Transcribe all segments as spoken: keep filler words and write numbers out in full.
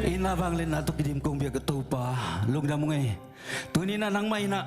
Inn a vangliatna tawh kidim kong biak Topa, lungdam ung ei. Tuni-in ah nangmah in ah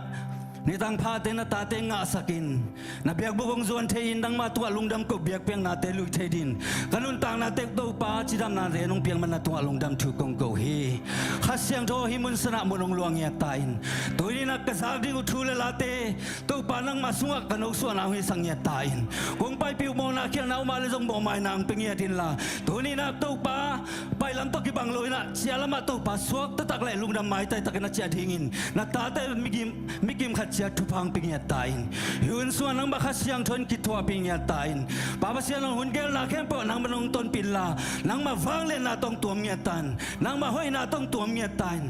nitang phate na tate ngahsak in, na biakbuk hong zuan thei-in nangmah tungah lungdam ko, biakpiaknate lui thei dingin ka nuntaknate Topa cidamnate nong piak man na tungah lungdam thu kong ko hi. Kha Siangtho hih mun sanah mun hong luang ngiat ta in, tuni-in ah ka zak ding uh thu le late Topa nangmah sungah ka nosuahna hong hisak ngiat ta in, kong paipih uh mawhna khialhna om a le zong mawhmaina hong pia ngiat inla, tuni-in ah Topa, pailam tawh kibang lo in ah ciah lamah Topa suak taktak le lungdam maitai takin a ciah dingin na tate mikim, mikim khat ciat thupha hong pia ngiat ta in, hih hun sungah nangmah Kha Siangtho in kithuahpih ngiat ta in, Pa Pasian aw, hun gelna khempeuh nangmah hong tonpih inla, nangmah vangliatna tawh hong tuam ngiat ta in, nangmah hoihna tawh hong tuam ngiat ta in,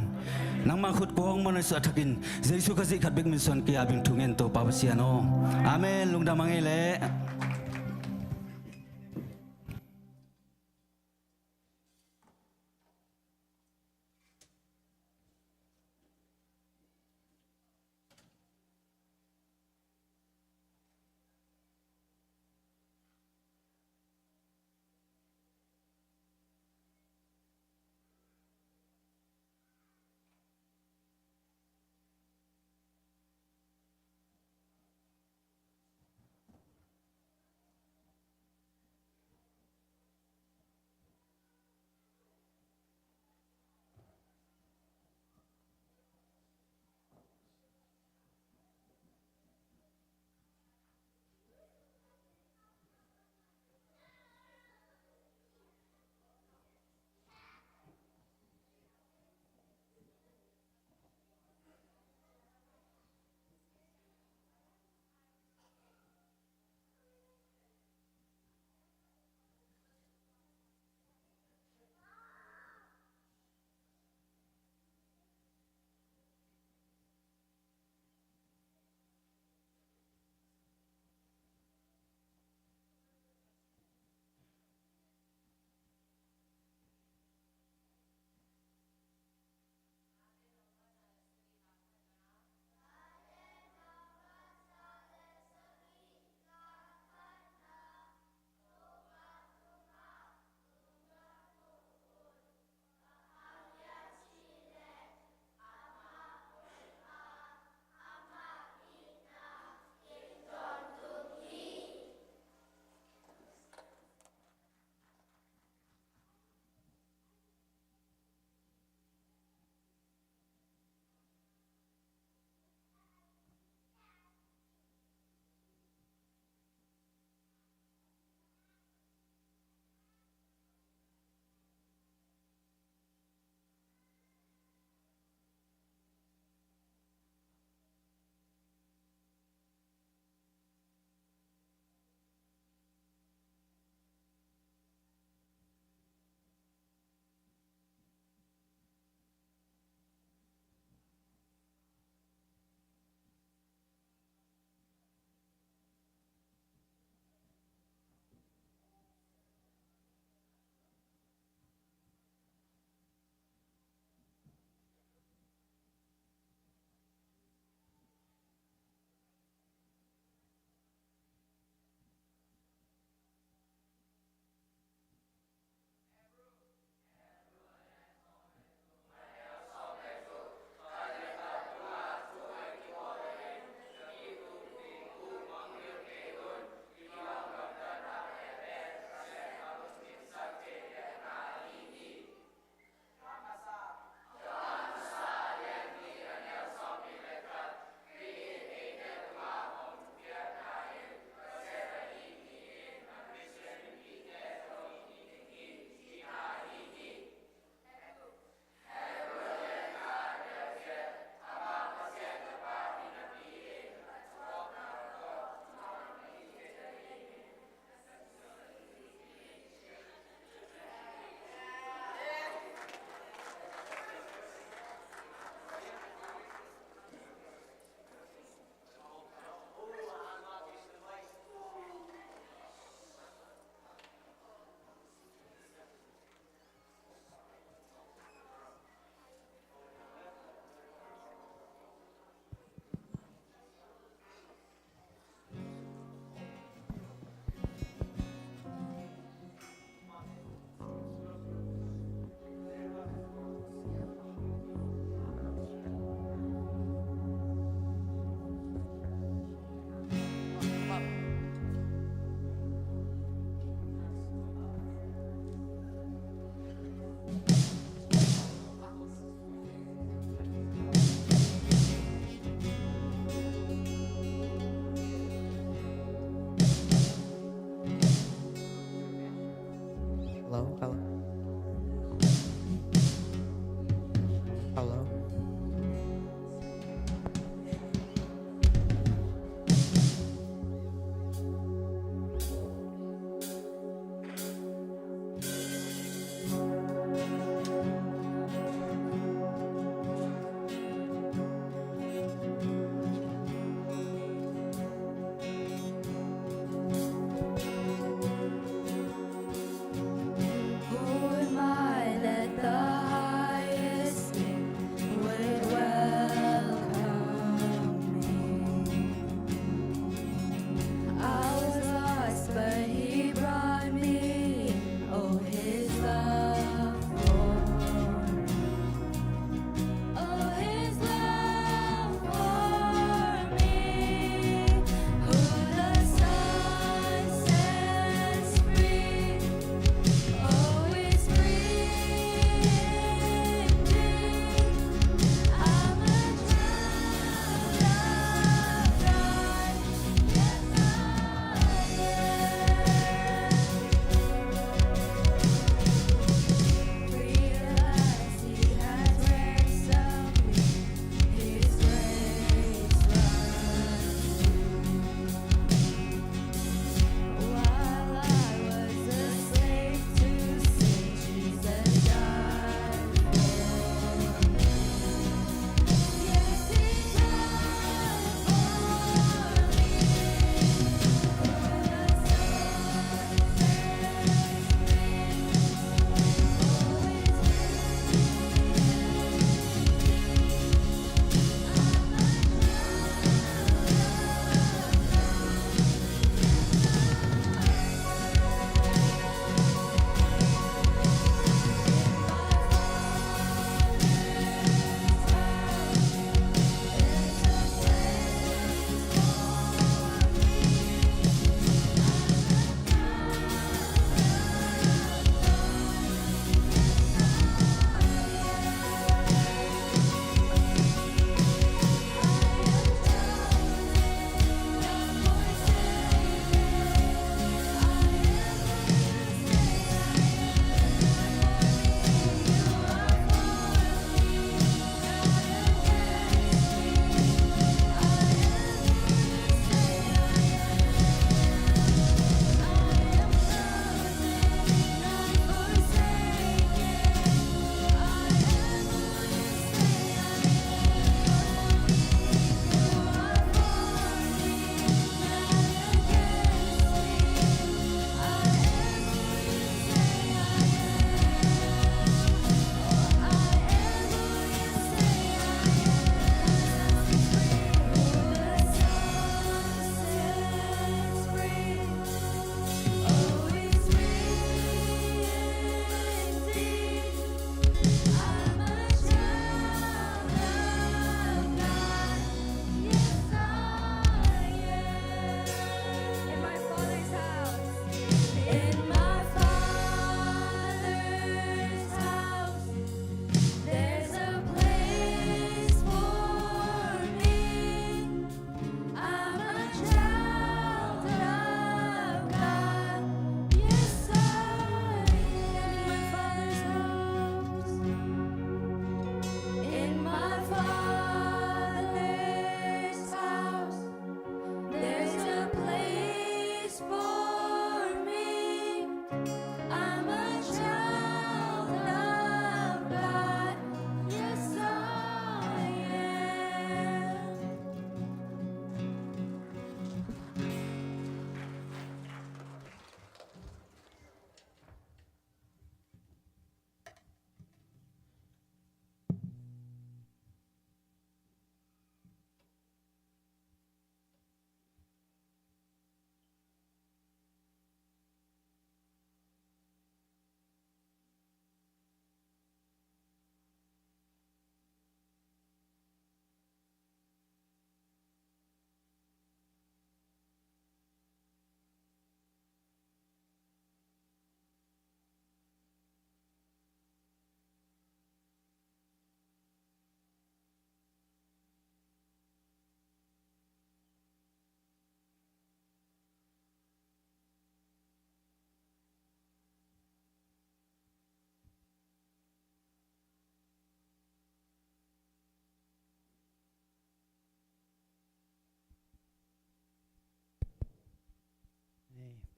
nangmah khut kong mawhna suah thakin Jesu Khazih khat bek min suan, ka ap ing thu ngen, Topa Pasian aw. Amen. Lungdam a ngei leh.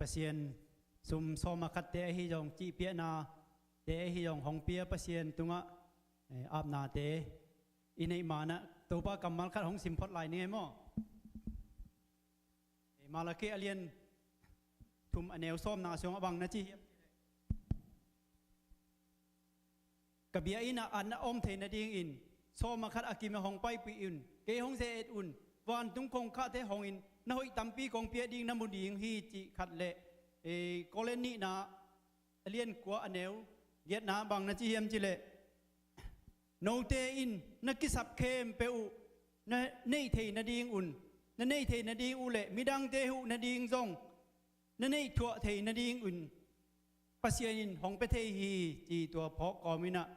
Pasian sum sawm a khatte ahi zong, cihpiahnate ahi zong hong pia Pasian tungah, eh, apnate i neih manah Topa kammal khat hong sim phot lai ning ei maw? Eh, Malakhi a lian thum a neu sawmna sungah bang na ci hiam? Ka biakinn ah an a om thei nadingin sawm a khat a kim a hong paipih un, kei hong ze-et un, vantung khongkhakte hongin na hoih tampi kong piak ding na mu ding hi, cih khat le, eh, Korin nihna a lian kua a neu giatna bang na ci hiam cih leh, note in na kisap khempeuh uh na neih thei nading un, na neih thei nading uh le midangte huh nading zong na neih thuah thei nadingun Pasian in hong pia thei hi, ci tua phawk kawm in ah,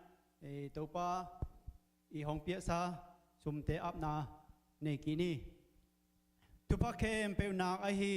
eh, Topa i hong piaksa sumte apna nei kik ni. Thupha khempeuh nak ahi,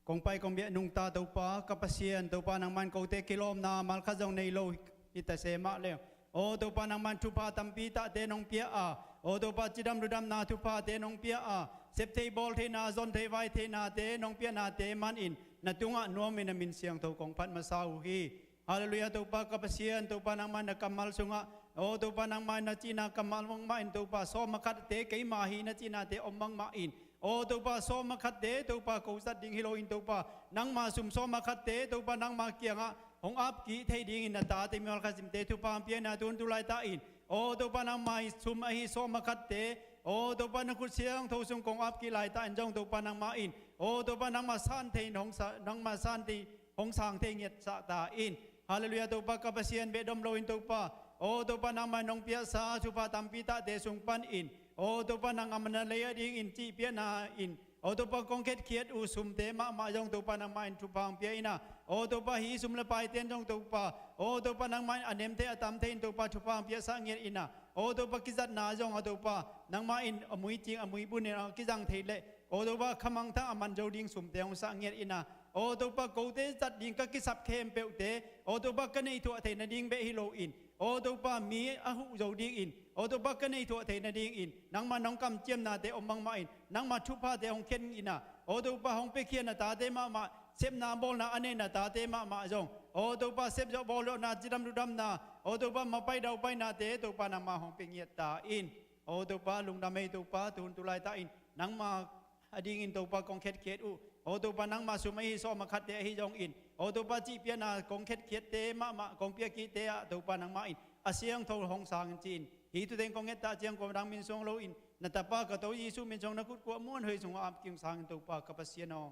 kong pai kong biak nungta Topa, ka Pasian, Topa nangman kote kilawmna malkhat zong nei lo hi ta se mah leng, aw Topa nangman thupha tampi tahte nong pia a, aw Topa cidam ludamna thuphate nong pia a, sep thei bawl theihna, zon thei vai theihnate nong piahnate manin na tungah nuamin a min siangtho kong phat masa uh hi. Halleluiah, Topa ka Pasian, Topa nangmah in na kammal sungah, aw Topa nangmah in na cihna kammal bangmah in Topa, sawm a khatte keima hi na cihnate om bangmah in, aw Topa sawm a khatte Topa ko zat ding hi loin Topa nangma sum sawm a khatte Topa nangma kiangah hong apkik thei dingin na tate mimal khasimte thupha hong piakna tun tu laitah in, aw Topa nangma i sum ahi sawm a khatte, aw Topa na khut siangtho sung kong apkik laitah in zong Topa nangmah in, aw Topa nangma san thei in hong sa, nangma san thei hong sang thei ngiatsah ta in. Halleluiah, Topa ka Pasian, behdom loin Topa, aw Topa nangmah in hong piaksa thupha tampi tahte sung panin, aw Topa nang a man a lei a dingin cihpiahna in, aw Topa kong khetkhiat uh sumte mahmah zong Topa nangmah in thupha hong pia in ah, aw Topa hih sum le paite in zong Topa, aw Topa nangmah in a nem thei a tam thei in Topa thupha hong piaksa ngiat in ah, aw Topa kizatna zong aw Topa nangmah in a muicing a muibun in a kizang thei leh, aw Topa khamangthang a man zo ding sumte hong sa ngiat in ah, aw Topa kote zat ding ka kisap khempeuhte, aw Topa ka neih thuah thei nading beh hi loin, aw Topa mi a huh zo dingin, aw Topa ka neih thuah thei nadingin nangma nong kamciamnate om bangmah in, nangma thuphate hong khen in ah, aw Topa hong piakhia na tate mahmah, sepna bawlna a neih na tate mahmah zong, aw Topa sepzawh bawlzawhna, cidam ludamna, aw Topa mapai daupainate Topa nangmah hong pia ngiat ta in. Aw Topa lungdam ei Topa, tun tu laitah in nangma a dingin Topa kong khetkhiat uh, aw Topa nangma sum ahi sawm a khatte ahi zongin, aw Topa cihpiahna kong khetkhiatte mahmah kong piakkikte ah Topa nangmah in a siangtho hong sangin ci-in, hih thuteng kong ettah ciang kua dang min suang loin na Tapa ka To Jesuh min suang na khutkuah muanhuai sungah apkim sangin Topa ka Pasian aw.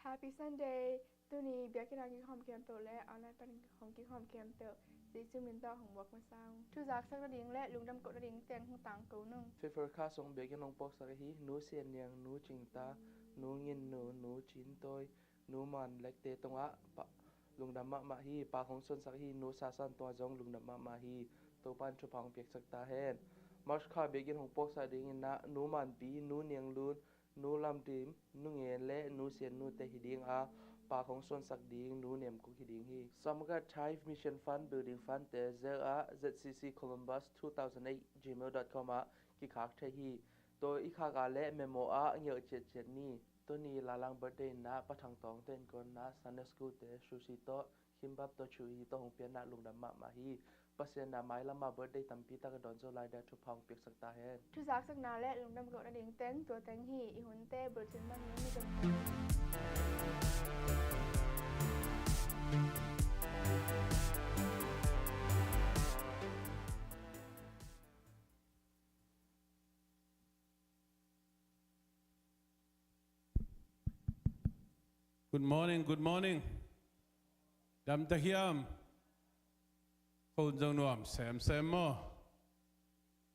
Happy Sunday. Tuni biakinn a kikhawm khempeuh le online pan hong kikhawm khempeuh Jesuh min tawh hong buak masa ung. Thuzaksak nading le lungdam koh nading teng hong tangko nung. February kha sung biakinn hong puaksak ahi Nu Sian Niang, Nu Cing Ta, Nu Ngin Nu, Nu Cin Tawi, Nu Man Lekte tungah pa, lungdam mahmah hi. Pak hong suansak hi. Nu Sasan tungah zong lungdam mahmah hi. Topa in thupha hong piaksak ta hen. March kha biakinn hong puaksak dingin ah Nu Man Pi, Nu Niang Lun, Nu Lam Dim, Nu Ngen le Nu Sian Nu te hi ding a, pak hong suansak ding Nu Nem Kuk hi ding hi. Samaka Thai Mission Fund Building Fund te zeu ah Z C C Columbus two thousand eight gmail dot com ah kikhak thei hi. Tua i khak ah le memo ah ngial ciatciat ni. Tuni Lalang birthday in ah Pa Thang Tawng te in kon ah Sunday School te sushi tawh, kimbap tawh, chuhi tawh hong pian ah lungdam mahmah hi. Pasian in ah mailam ah birthday tampi tak a dawn zo lai dia thupha hong piaksak ta hen. Thuzaksakna le lungdam koh nading teng tua teng hi. I hunte bulchin man ni mi zong. Good morning, good morning. Dam ta hiam? Khun zong nuam semsem maw?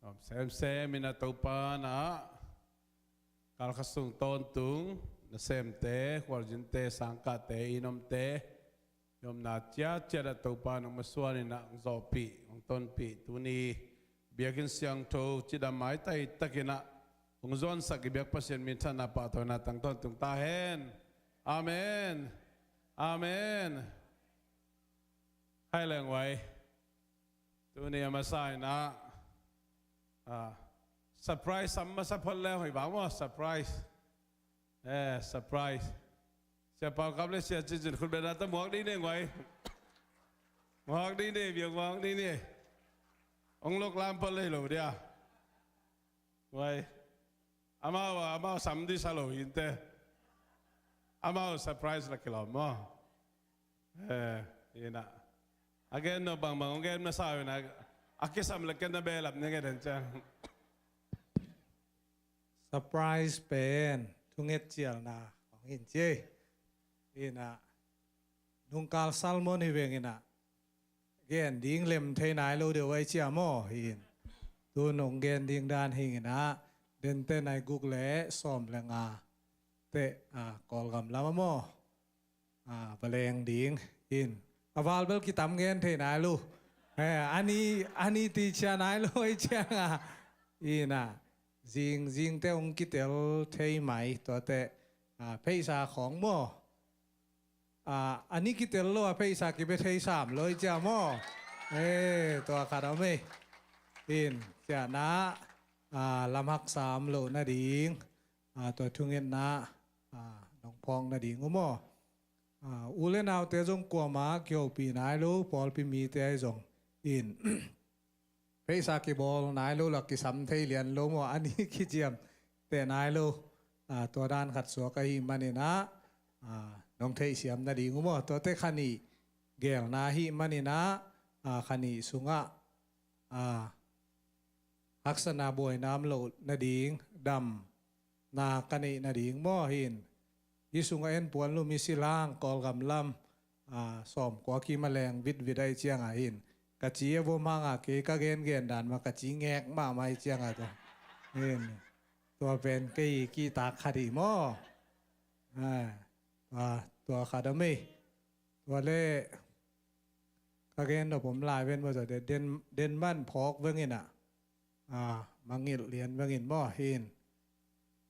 Nuam semsem in ah Topa in ah kalkhat sung tawntung nasemte, khualzinte, sangkahte, i nomte, i omna ciatciat ah Topa in hong masuan in ah hong zawhpih, hong tonpih, tuni biakinn siangtho cidam maitai takin ah hong zuansak i biak Pasian minthanna pahtawina tang tawntung ta hen. Amen. Amen. Hai leng wai. Tuni a masa in ah, ah, surprise sam masa phot leng hoih bang maw, surprise. Eh, surprise. Sia Pau Kap le Sia Cin Cin khut beng a ta muak ding ni wai. Muak ding ni, biak muak ding ni. Ong lok lam phot lei lo dia. Wai. Amau, amau sam ding sa lo hi inteh. Amau surprise la kilawm maw. Eh, hi na. A gen no bangbang, a gen masa hi na. A kisam le ken na behlap ni nge den ciang. Surprise pen thunget cialna hong hi ci. Hi na. Nungkal sermon hi veng hi na. Gen ding lem thei nai lo deuh ai cia maw hi in. Tu nong gen ding dan hi in ah, Dente nai guk le sawm le nga teh, ah, Kawlgam lam ah maw. Ah, va leng ding in. A val bel kitam gen thei nai lo. Eh, ani, ani ti cia nai lo ai ciang ah. In ah, zing, zing te hong kitel thei mai, tua teh, ah, pheisa khawng maw. Ah, ani kitel lo a pheisa kibia thei sam lo ai cia maw. Eh, tua khat om ei. In, ciah na, ah, lam hak sam loh nading. Ah, tua thungetna, ah, nong phawk nading uh maw. Ah, u le naute zong kuamah kihopih nai lo, pawlpi mite ai zong. In, pheisa kibawl nai lo la kisam thei lian lo maw, ani kiciam teh nai lo. Ah, tua dan khat suak ahih manin ah, ah, nong theihsiam nading uh maw. Tuate kha nih gelna ahih manin ah, ah, kha nih sungah, ah, haksatna buaina om loh nading, damna ka neih nading maw hi in. Hih sungah en puan lum i si lang Kawlgam lam, ah, sawmkua kim a leng vitvit ai ciang ah hi in. Ka ci a vom hang a kei ka gengen dan mah ka ci ngek mahmah ai ciang ah tua. Hi in. Tua pen kei kihtak khat hi maw. Ah, tua, tua khat om ei. Tua le ka gen nop om lai ven maw, tua den, den man phawk veng in ah. Ah, mangngilh lian veng in maw hi in.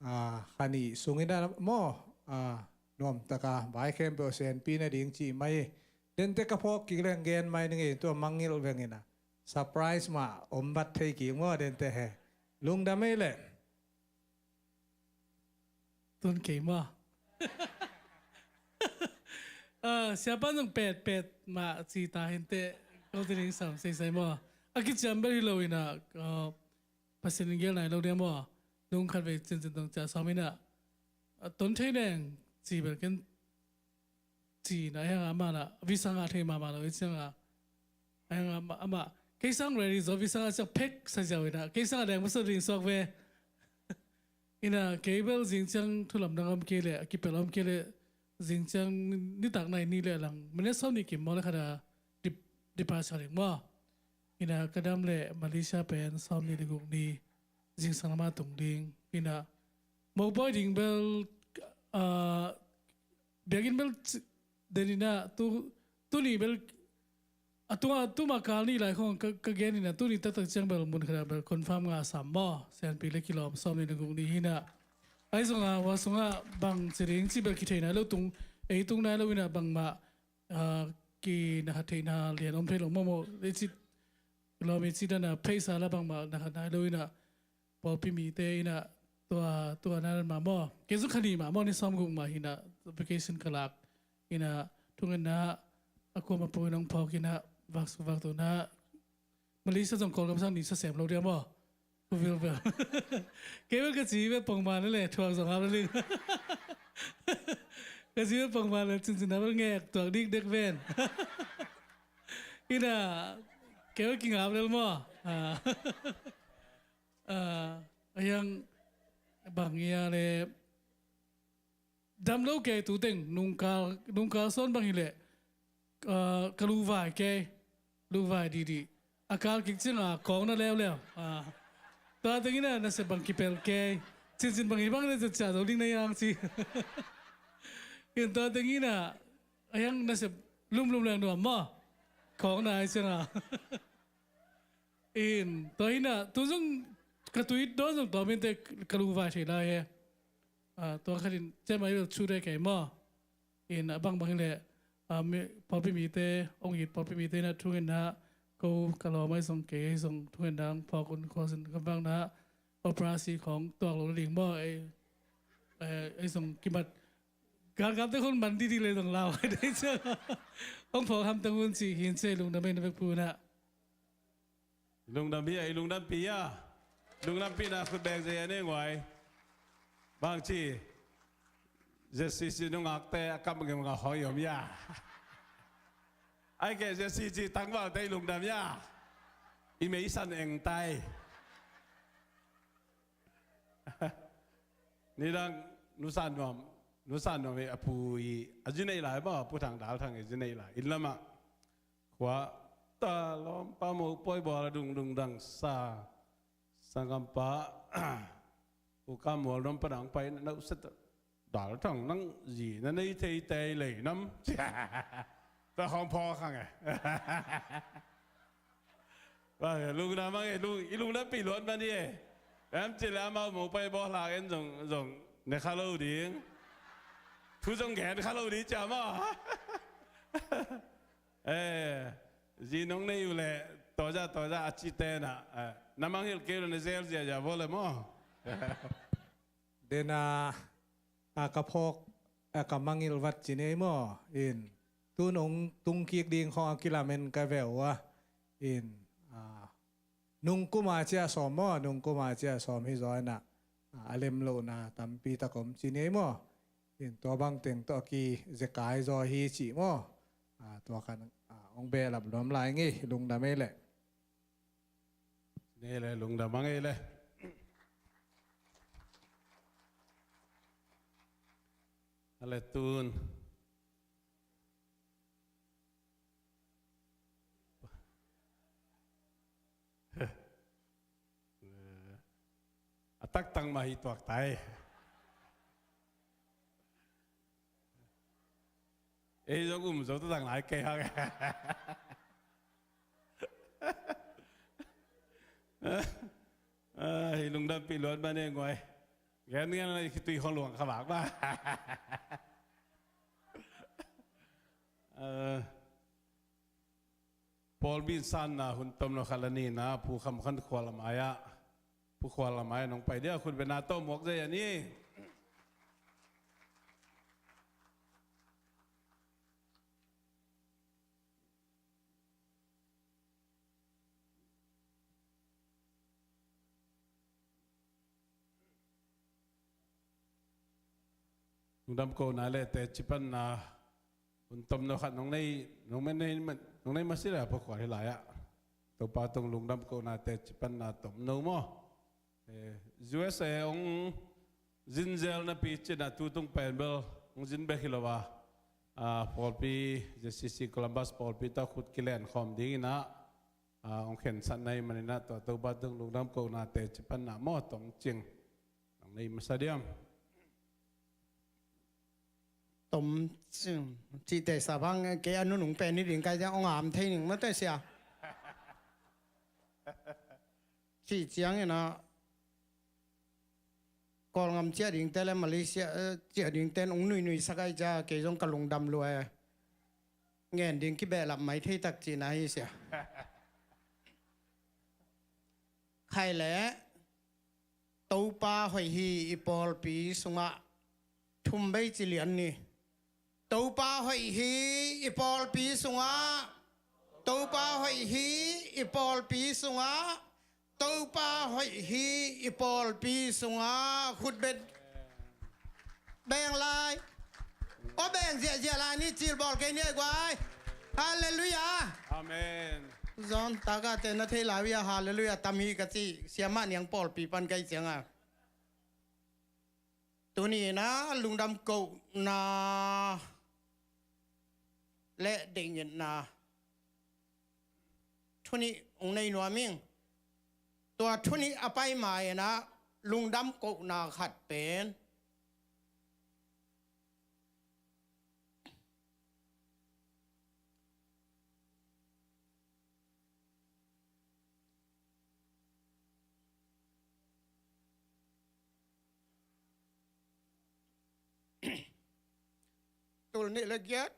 Ah, kha nih sung in ah maw. Ah, nuam taka vai khempeuh senpi nading cih mai. Dente ka phawk kik leng gen mai ni ngei, tua mangngilh veng in ah. Surprise mah om vat thei kik maw Dente he. Lungdam ei leh. Tun kei maw. Ah, siapa zong petpet mah ci ta hi inteh, ko ti ding sam seisai maw. A kiciam bel hi lo in ah, ah, Pasian in gel nai lo dia maw. Nung khat vei cincin tong ciah sawm in ah, ah, ton thei leng ci bel ken ci na, a hiang amah na visa ngah thei mahmah lo i ciang a, a hiang amah, amah kei sang ready zaw, visa ngah ciang phek sa ziau in ah, kei sang a deng masa ding suak ve. In ah kei bel zing ciang thu lamdang om kei leh, a kipel om kei leh, zing ciang nitak nai nih leh lang minute sawm nih kim maw le khat a dip, departure ding maw. In ah ka dam leh Malaysia pen sawm nih le guk ni zingsang lam a tung ding. In ah mopawi ding bel, ah, biakinn bel ci-, den in ah tu, tuni bel a tung a, tuma kal nih lai khong ka, ka gen in ah tuni taktak ciang bel mun khat ah bel confirm ngah sam maw. Senpi le kilawm sawm nih le guk ni hi in ah. Ahi zongin ah hua sungah bang ci ding cih bel kithei nai lo tung, ei tung nai lo in ah bangmah, ah, kinakhat theihna lian om thei lo maw maw. Ei cih lawm i cih dan a pheisa la bangmah nakhat nai lo in ah pawlpi mite in ah tua, tua na dan mah maw. Kei zong kha nih mah maw, ni sawm guk mah hi in ah vacation ka lak in ah thungetna a kuamah pawh in hong phawk in ah vaksuk vakto na. Malaysia zong Kawlgam sang nih sa sem lo dia maw. Ku vil bel. Kei bel ka ci bel pongman le le thuak zong hap le ling. Ka ci bel pongman le cincin na bel ngek tuak dikdek ven. In ah kei bel kingap lel maw. Ah. Ah, a hiang bang ia le dam lo kei tu teng nungkal, nungkal sawn bang hi leh, ah, ka luvai kei, luvai didi. A kal kik ciang a kawng na leuleu. Ah. Tua teng in ah nasep bang kipel kei. Cincin bang hi bang na zet cia zo ding na hiang ci. In tua teng in ah a hiang nasep lumlum leng nuam maw. Kawng na ai ciang a. In, tua hi in ah, tu zong ka tuit dawn zong tua minte ka luvai thei lai he. Ah, tua khat in, cem ai bel chu de kei maw. In, a bangbang hi leh, ah, mi, pawlpi mite, hong it pawlpi mite na thungetna, ko ka lawm ahi zong kei ahi zong thungetna hong phawk un khuasin ka vang na, operasi khawng tuak lo ding maw, ei, eh, ei zong kimat galkapte khun man didi le zong lau ai dei cia. Hong phawk hamtang un ci hin cia, lungdam ei na vekpi un ah. Lungdam hi a, i lungdampi a. Lungdampihna khut beng zei a ne nguai. Bang ci. Z C C nungakte a kap ngimngak hong i om ia. Ai ke Z C C tangvalte i lungdam ia. I meisan eng tai. Nidang nusa nuam, nusa nuam hi a pu i a zi neih lai maw, pu Thang Dal Thang i zi neih lai. Inn lamah khua ta lawmpa mopawi bawl a dungdung dangsa. Sanggampa pu Kam Mual nuam pan ang pai na uset. Dal Thang nang zi na nei thei tei lei nam. Ta hong phaw khang e. Lungdam ang e, lung, i lungdampi luat man hi e. Em ci le amau mopawi bawl hak en zong, zong ne kha lo ding. Thu zong gen kha lo ding cia maw. Eh, zi nong nei uh leh tawza, tawza a ci tena, eh, na mangngilh kei uh leh na zel ziahziah vua leh maw. Dena, a ka phawk, a ka mangngilh vat ci nei maw. In, tun hong tungkik ding khawng a kilamen ka veu a. In, a, nung kuma cia sawm maw, nung kuma cia sawm hi zaw ina, a, a lem lohna tampi tak om ci nei maw. In tua bang teng tawh a kizekai zaw hi cih maw. A, tua khan, a, hong behlap nuam lai ngei, lungdam ei leh. Nei leh, lungdam ang ei leh. A le tun. A taktang mah hi tuak tai. Ei zong um zo ta tang lai kei hang. Hi lungdampi luat mah ne nguai. Gen gen lai khitui khong luang kha vak mah. Paul Bin San na hun tom lo khat la ni na, Pu Kham Khan Khual a mai ah, Pu Khual a mai ah nong pai dia, khut bena tawh muak zei a ni. Lungdam kohna le teci panna hun tomno khat nong nei, nong nei, nong nei masi le Pu Khual hi lai ah. Topa tung lungdam kohna teci panna tomno maw. Eh, U S A hong zin zel napi cin ah tu tung pen bel hong zin bek hi lo a. Ah, pawlpi, Z C C Columbus pawlpi tawh khut kilen khawm ding in ah, ah, hong khensatna ahih manin ah tua Topa tung lungdam kohna teci panna maw tom cing. Nang nei masa diam. Tom cing. Cihte sa bang kei a nunung pen hi ding kai ciang hong am thei ning maw te sia. Cih ciangin ah Kawlngam ciah dingte le Malaysia, eh, ciah dingte in hong nuinui sak ai cia kei zong ka lungdam lua e. Ngen ding kibehlap mai thei tak cihna hi sia. Khai le Topa hoih hi i pawlpi sungah. Thum bei ci lian ni. Topa hoih hi i pawlpi sungah. Topa hoih hi i pawlpi sungah. Topa hoih hi i pawlpi sungah. Khut beng, beng lai. Aw beng ziahziah lai ni, cil bawl kei ni ai guai. Halleluiah. Amen. Zon taka te na thei lai uh a halleluiah tam hi ka ci. Siamah niang pawlpi pan kai cianga. Tuni in ah lungdam kohna le deihngitna thu nih hong nei nuam ing. Tua thu nih a pai ma in ah lungdam kohna khat pen Tul nih le giat,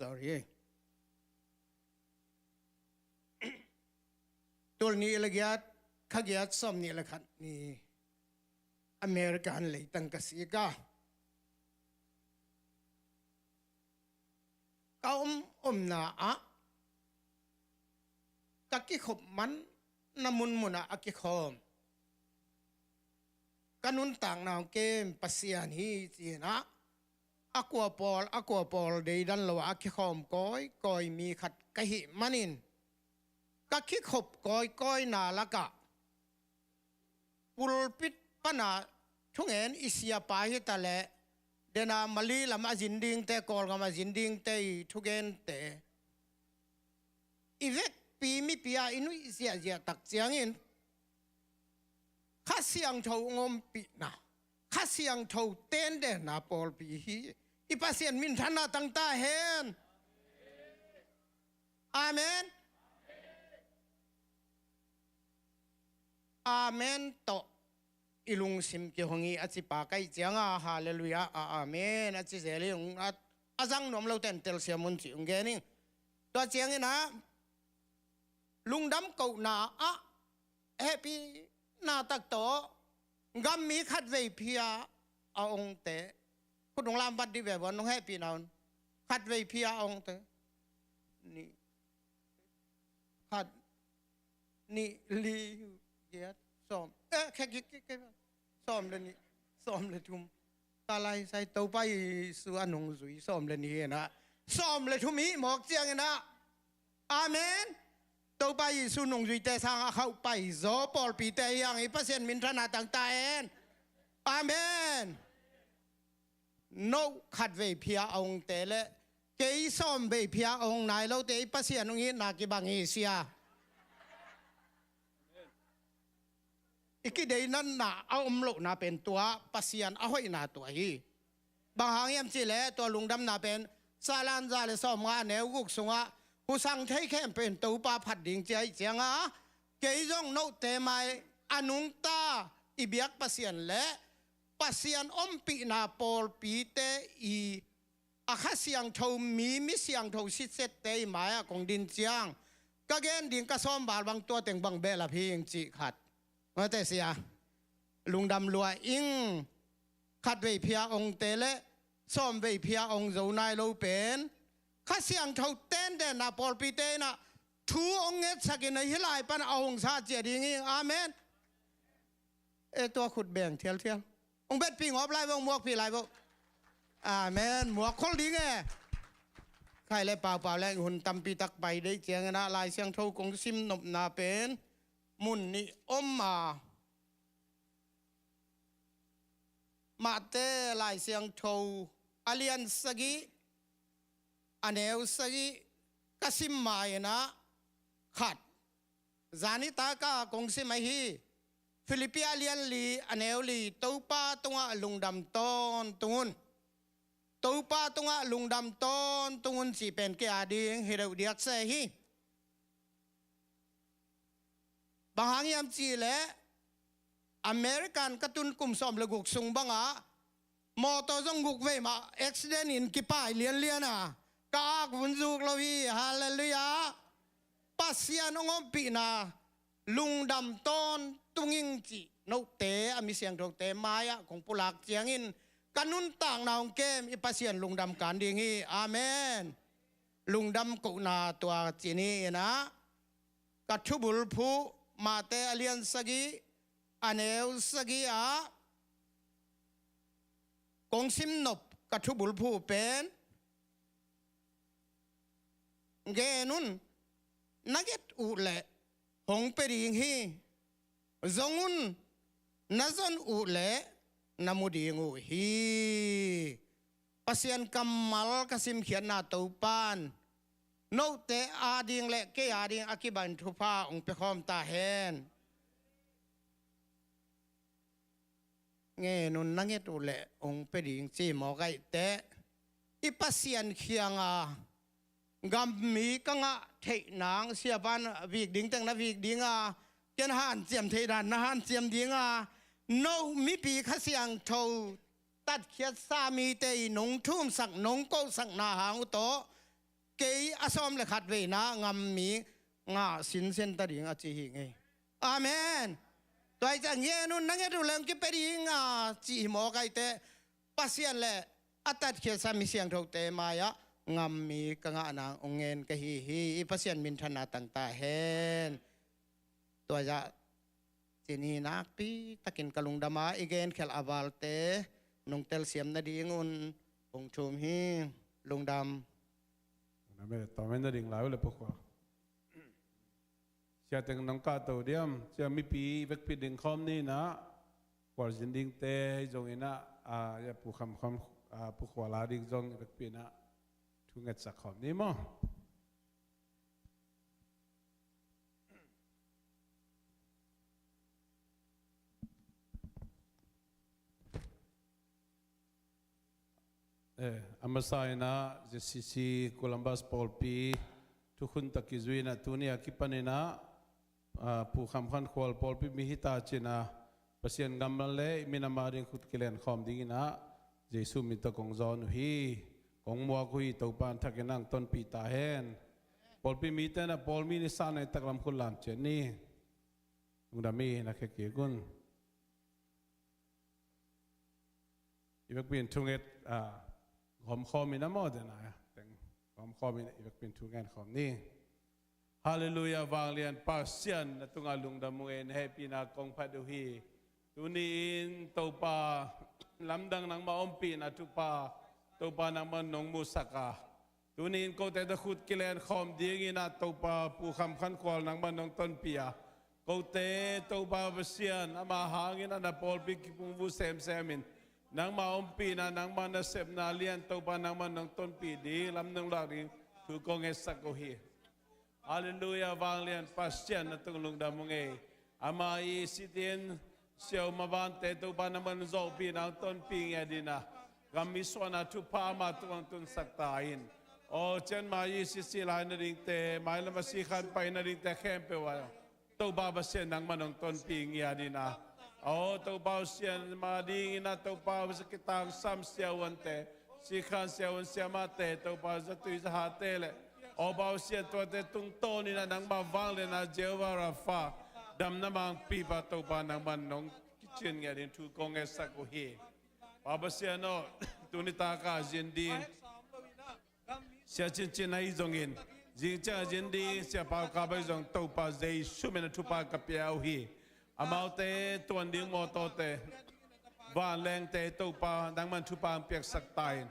Sorry. Tul nih le giat, kha giat sawm nih le khat ni American leitang ka sik a, ka om omna ah ka kikhop manna munmun ah a kikhawm, ka nuntakna hong kem Pasian hi ci-in ah, a kua pawl, a kua pawl deidan lo ah a kikhawm kawikawi mi khat ka hih manin, ka kikhop kawikawina lakah pulpit pana thungen i siapa hi ta leh, dena Mali lam a zin dingte, Kawlgam a zin dingte i thugente, i vekpi mipi a i nuih ziahziah tak ciangin, Kha Siangtho hong ompihna, Kha Siangtho tendenna pawlpi hi. I Pasian minthanna tangta hen. Amen. Amen tawh i lungsim kihong hi a cipa ka hih cianga, halleluiah, a, amen a ci zel hi. Hong a, a zang nuam lote in telsiam un ci hong gen hi. Tua ciangin ah, lungdam kohna ah hehpihna tak tawh, gammi khatvei phia a ongte, khut hong lamvat dih ve vua, nong hehpihna un. Khatvei phia a ongte. Nih, khat, nih, li, giat, sawm. Eh, khe, khe, khe, khe. Sawm le nih, sawm le thum. Ka lai sai, Topa Jesu a nungzui sawm le nih hi in ah, sawm le thum hih mawk ciangin ah, amen. Topa Jesu nungzuite sangah khauh paizaw pawlpite hi hang, i Pasian minthanna tangta hen. Amen. No khatvei phia a ongte le kei sawmvei phia a ong nai lote i Pasian hong itna kibang hi sia. I kideinatna a om lohna pen tua Pasian a hoihna tua hi. Bang hang hiam cihleh tua lungdamna pen Salan za le sawmnga a neu guk sungah, husang thei khempeuh in Topa phat ding ci ahih cianga, kei zong note mai a nungta i biak Pasian le Pasian ompihna pawlpite i a Kha Siangtho mi, mi siangtho sitsette i mai-ah kong din ciang, ka gen ding ka sawm val bang tua teng bang behlap hi ing cih khat. Ngate sia, lungdam lua ing. Khatvei phia ongte le sawmvei phia ong zo nai lo pen Kha Siangtho tendenna pawlpite in ah thu ong ngetsakin ah hih lai pan a hong sa cia ding hi. Amen. E, tua khut beng thialthial. Hong betpih ngawp lai vo, hong muakpih lai vo. Amen. Muak khol ding e. Khai le paupau le hun tampi tak pai deih ciangin ah Lai Siangtho kong sim nopna pen mun nih om a, Mate Lai Siangtho a lian sagih, a neu sagih ka sim ma-in ah, khat, zani taka kong sim ahi, Philippi a lian li, a neu li, Topa tungah lungdam tawntung un. Topa tungah lungdam tawntung un cih pen kei a ding hi deuh diakse hi. Bang hang hiam cihleh, American ka tun kum sawm le guk sung bangah, mawtaw zong guk vei mah accident in kipai lianlian a, ka ak vun zuk lo hi. Halleluiah. Pasian hong ompihna lungdam tawntung ing cih note a mi siangthote mai-ah kong pulak ciangin, ka nuntakna hong kem i Pasian lungdam kan ding hi. Amen. Lungdam kohna tua ci ni in ah, ka thubulphuh, Mate a lian sagih, a neu sagih ah kong sim nop ka thubulphuh pen, gen un, na nget uh leh hong pia ding hi. Zong un, na zon uh leh na mu ding uh hi. Pasian kammal ka simkhiatna Topan note a ding le kei a ding a kiban thupha hong pia khawm ta hen. Ngen un, na nget uh leh hong pia ding ci mawk ahih teh, i Pasian kiangah gammi ka ngah theih nang, siapan vik ding teng na vik ding a, ken hanciam theih dan na hanciam ding a, no mipi Kha Siangtho tatkhiatsa mite i nong thumsak, nong kohsakna hang uh tawh kei a sawm le khat veina ngam mi ngah sinsen ta ding a ci hi ngei. Amen. Tua hi ciang ngen un na nget uh leng kipia ding a ci hi mawk a, hi teh Pasian le a tatkhiatsa mi siangthote mai-ah ngam mi ka ngah nang ong ngen ka hi hi. I Pasian minthanna tang ta hen. Tua zah cin hi nakpi takin ka lungdam a, i genkhelh a valte nong telsiam nadingun kong thum hi. Lungdam. Amen. Tua men na ding lai uh le pukua. Sia teng nong kahto diam, sia mipi vekpi ding khawm ni nah, khualzin dingte hi zong inah, a, ya pu kham kham, a, pu khuala ding zong vekpi inah, thu ngetsak khawm ni maw. Eh, a masa inah Z C C Columbus pawlpi thukhun tak kizui inah tuni a kipan inah, ah, Pu Kham Khan Khual pawlpi mi hita cina Pasian gammal le i minam a ding khut kilen khawm ding inah Jesu min tawh kong zawn uh hi. Kong muak uh hi, Topa in thak inah tonpih ta hen. Pawlpi mite inah pawlmi ni sa nei taklam khut lam cian ni. Lungdam hi na khe kik un. I vekpi in thunget, ah, gawm khawm in a maw, tena teng gawm khawm in i vekpi in thunget khawm ni. Halleluiah, vanglian Pasian na tungah lungdam ung e, na hehpihna kong phat uh hi. Tuni in Topa lamdang nangmah ompihna thupha, Topa nangmah nong musak a, tuni in kote tawh khut kilen khawm ding inah Topa Pu Kham Khan Khual nangmah nong tonpih a, kote Topa Pasian ama hangin a na pawlpi kipungvu semsem in, nangmah ompihna, nangmah nasepna lian Topa nangmah nong tonpih ding, lam nong lak ding thu kong ngetsak uh hi. Halleluiah, vanglian Pasian na tung lungdam ung e. Ama i sitin siau mavante Topa nangmah nong zawhpih nang tonpih ngiat inah, gam i suahna thupha ama tungah tunsak ta in. Aw, cian mai i sisi lai nadingte, mailam a sikhan pai nadingte khempeuh ah Topa Pasian nangmah nong tonpih ngiat inah, aw Topa Pasian ma ding inah Topa Pasian kitangsam siavuante, sikhan siavun siamahte, Topa zatui zahate le, aw Pasian tuate tungtawn inah nangmah vangliatna Jehovah Rapha, damna mangpipa Topa nangmah nong kicin ngiat in thu kong ngetsak uh hi. Pa Pasian aw, tuni taka zin ding sia cincin ahi zongin, zing ciang a zin ding sia Pau Kap ahi zong Topa Jesu min a thupha ka pia uh hi. Amaute tuan ding mawtawte, vanlengte Topa nangmah in thupha ang piaksak ta in.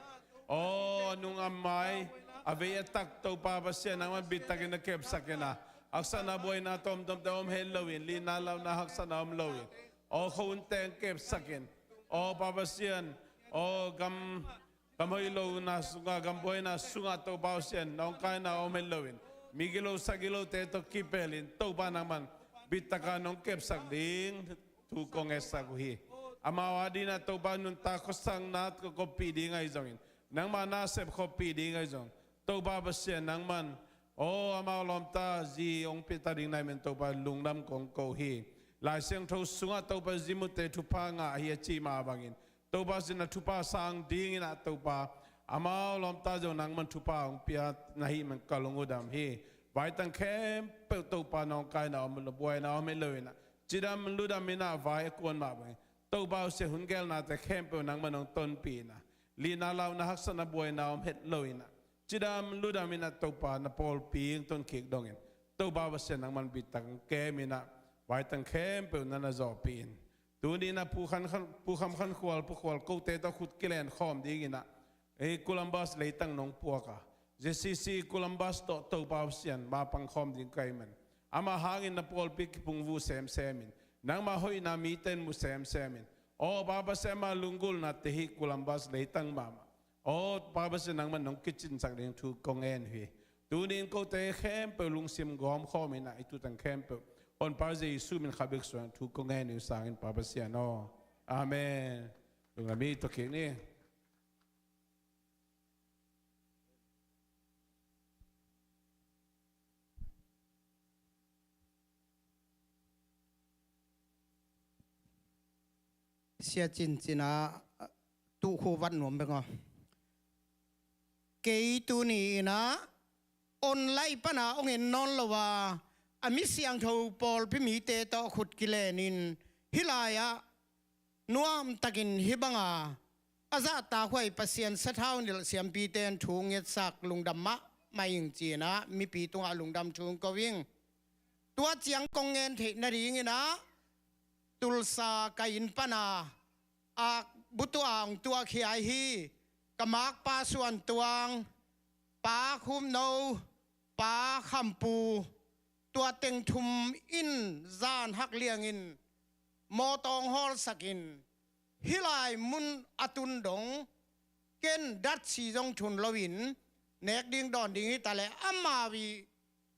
Aw, a nung a mai, a vei a tak Topa Pasian nangmah in bittakin a kepsak inah, haksatna buaina tomtomte om het loin, lina launa haksatna om loin, aw khauhunte ang kepsak in. Aw Pa Pasian, aw gam gam hoih lohna sungah, gam buaina sungah Topa Pasian nawngkaina om het loin, mi gilo sa gilote tawh kipelin Topa nangmah in bittaka nong kepsak ding thu kong ngetsak uh hi. Amau a dinah Topa nuntak khuasakna koppih ding ahi zongin, nangmah nasep khoppih ding ahi zong, Topa Pasian nangmah in, aw amau lawmta zi hong piata ding nai men Topa lungdam kong ko hi. Lai Siangtho sungah Topa zi mute thupha ngah hi a ci mah bangin, Topa sin a thupha sang ding inah Topa, amau lawmta zong nangmah in thupha hong pia na hih man ka lung uh dam hi. Vaitang khempeuh Topa nawngkaina om lo, buaina om het lo inah, cidam ludam inah vai a kuan mah bangin, Topa Pasian hun gelnate khempeuh nangmah nong tonpih inah, lina launa haksatna buaina om het lo inah, cidam ludam inah Topa na pawlpi hong tonkik dongin, Topa Pasian nangmah in bittak hong kem inah, vaitang khempeuh na na zawhpih in. Tuni inah Pu Khan Khan, Pu Kham Khan Khual, Pu Khual kote tawh khut kilen khawm ding inah, ei Columbus leitang nong puak a, Z C C Columbus tawh Topa Pasian ma pang khawm ding ka hih man, ama hangin na pawlpi kipungvu semsem in, nangmah hoihna mite in mu semsem in, aw Pa Pasian ama lunggulnate hih Columbus leitang mahmah, aw Pa Pasian nangmah nong kicinsak ding thu kong ngen uh hi. Tuni in kote khempeuh lungsim gawm khawm inah i tutan khempeuh Honpa Jesu min kha bek suang thu kong ngen uh hi sangin Pa Pasian aw. Amen. Lungdam hi, tua kik ni. Sia cincin a, tukhu vat nuam bek aw. Kei tuni inah online pana hong en nawn lo a, a mi siangtho pawlpi mite tawh khut kilenin hih lai-ah nuamtakin hih banga a zahtakhuai Pasian sathau nilh siampite in thu ngetsak lungdam mahmah ing ci-in ah mipi tungah lungdam thu hong ko ing. Tua ciang kong ngen theih nadingin ah Tulsa ka inn pana a butua hong tuahkhia ahi ka makpa Suan Tuang, Pa Khum No, Pa Kham Pu, tua teng thum in zan hak liangin mawtaw hong hawlsakin hih lai mun a tun dong ken datsi zong thun loin nek ding dawn ding hi ta leh amau i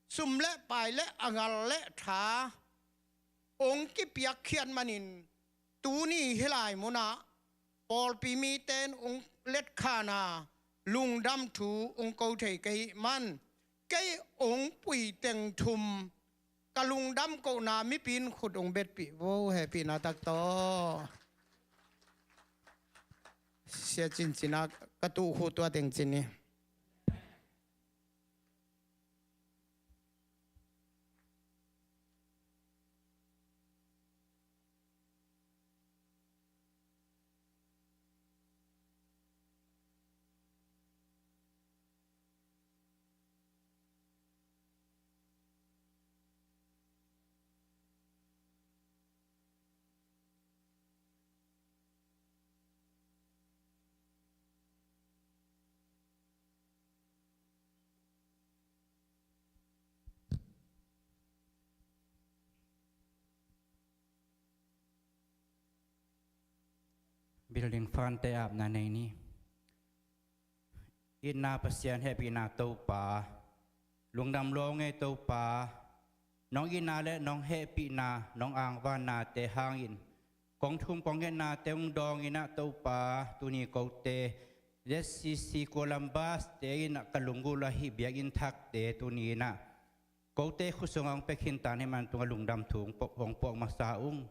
sum le pai le a ngal le tha hong kipiakkhiat manin tuni hih lai munah pawlpi mite in hong letkhan a lungdam thu hong ko thei ka hih man kei hong pui teng thum ka lungdam kohna mipi in khut hong betpih vo, hehpihna tak tawh. Sia Cin Cin a ka tuh khuh tua teng cin hi. Building fund te apna nei ni. Itna Pasian, hehpihna Topa, lungdam lua ung ei Topa, nong itna le nong hehpihna, nong angvannate hangin kong thum kong ngetnate hong dawngin ah Topa, tuni kote Z C C Columbus te in ah ka lunggulh ahi biakinn thakte tuni in ah kote khut sungah hong pia khinta in hih man tungah lungdam thu hong puak, hong puak masa ung.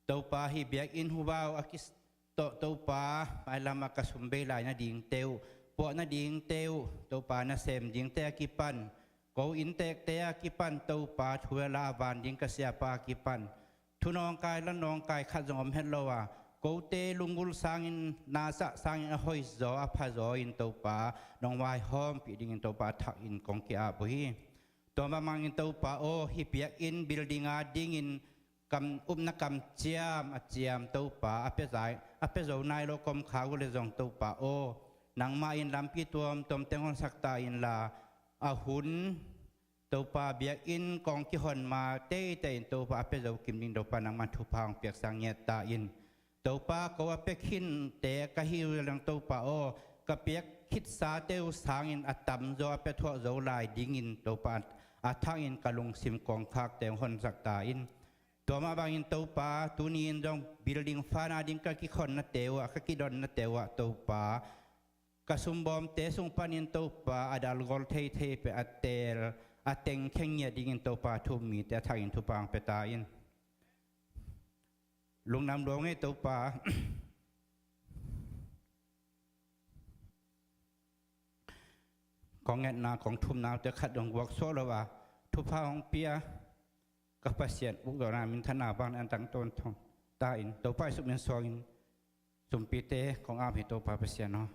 Topa, hih biakinn huvau a ki tawh Topa, mailam a ka sum bei lai nadingte uh, puah nadingte uh Topa, nasem dingte a kipan, ko inntekte a kipan Topa, thu a la a van ding ka siapa a kipan thu nawngkai la nawngkai khat zong om het lo a, kote lunggulh sangin, nasah sangin a hoihzaw a phazaw in Topa, nong vaihawmpih dingin Topa, a thakin kong ki-ap uh hi. Tua mah bangin Topa aw, hih biakinn building a dingin kam, upna kamciam a ciam Topa, a pia zai, a pia zo nai lo komkhak uh leh zong Topa aw, nangmah in lampi tuamtuam teng honsak ta inla, a hun Topa, biakinn kong kihon ma teitei in Topa, a pia zo kim ding Topa, nangmah in thupha hong piaksak ngiat ta in. Topa, ko a pia khinte ka hi uh leh Topa aw, ka piak khitsate uh sangin a tamzaw a pia thuah zo lai dingin Topa, a thakin ka lungsim kongkhakte hong honsak ta in. Tua mah bangin Topa, tuni in zong building fund a ding ka kikhonnate uh ah, ka kidonnate uh ah Topa, ka sumbawmte sung panin Topa, a dalgol theithei pen a teel, a tengkhia ngiat dingin Topa, thu-um mite a thakin thupha hong pia ta in. Lungdam lua ung ei Topa. Kong ngetna, kong thumna uh te khat dong guak suak lo a, thupha hong pia ka Pasian ukdawna minthanna bang an tang tawntung ta in, Topa i suk min suangin sumpite kong ap hi Topa Pasian aw.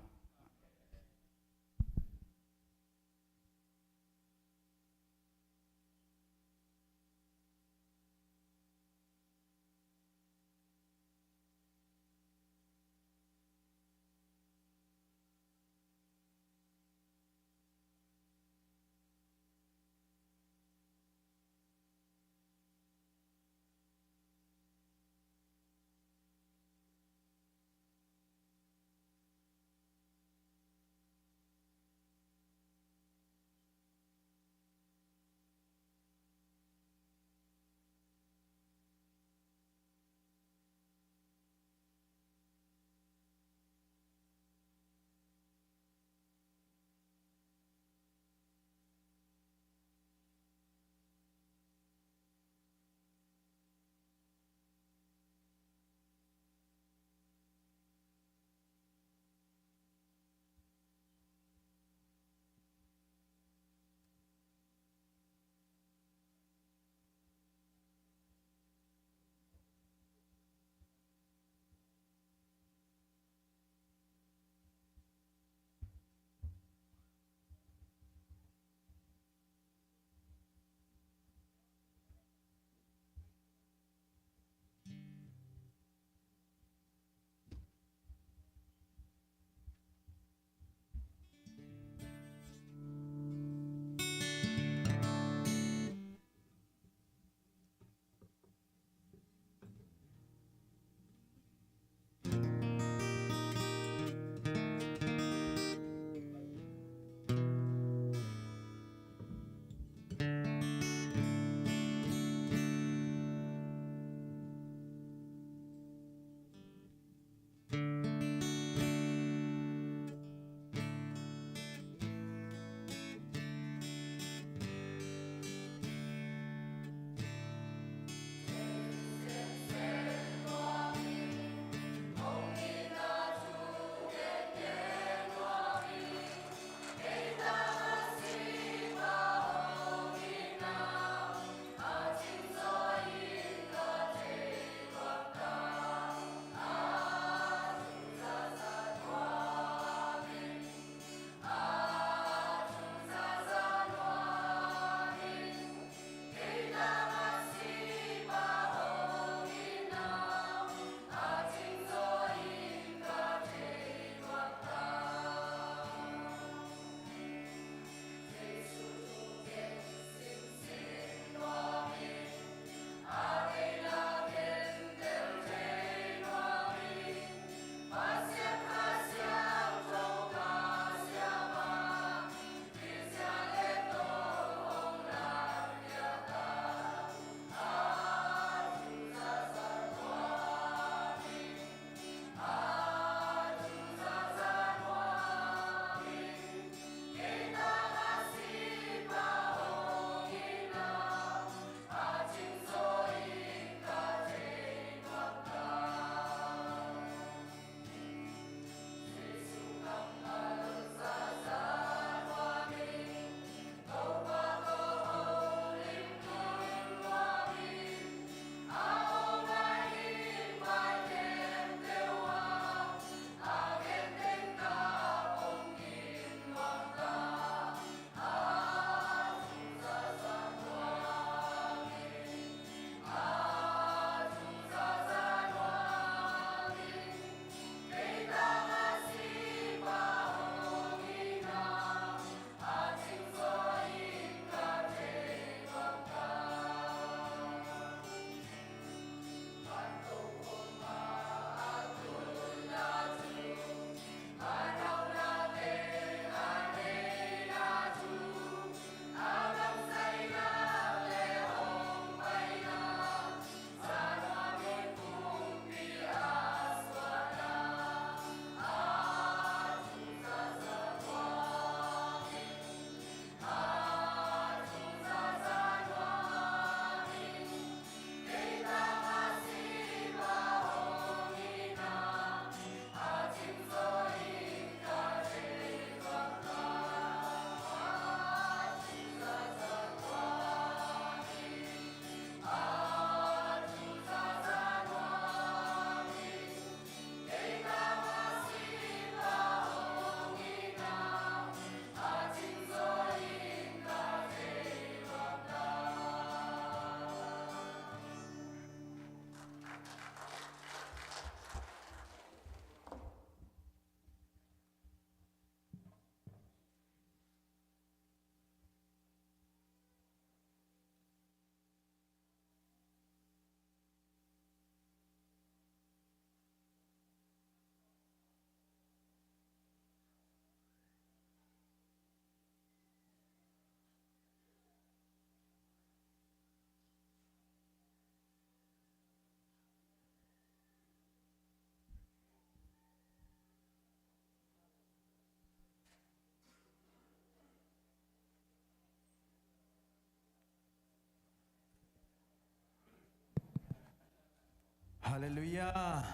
Halleluiah.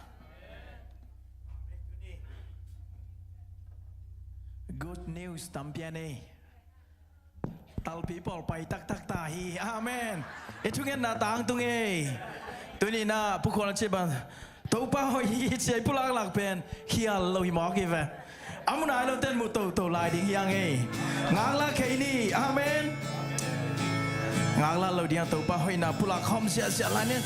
Good news tampi a nei. Talpi pawl pai taktak ta hi. Amen. I thungetna tangtung ei. Tuni-in ah pukhual a ci bang, Topa hoih hi ci a i pulak lak pen khial lo hi mawk hi ve. A mu nai lote'n mu toto lai ding hi hang ei. Ngaklah kei ni. Amen. Ngaklah lo ding a, Topa hoihna pulak khawm siahsiah lai ni.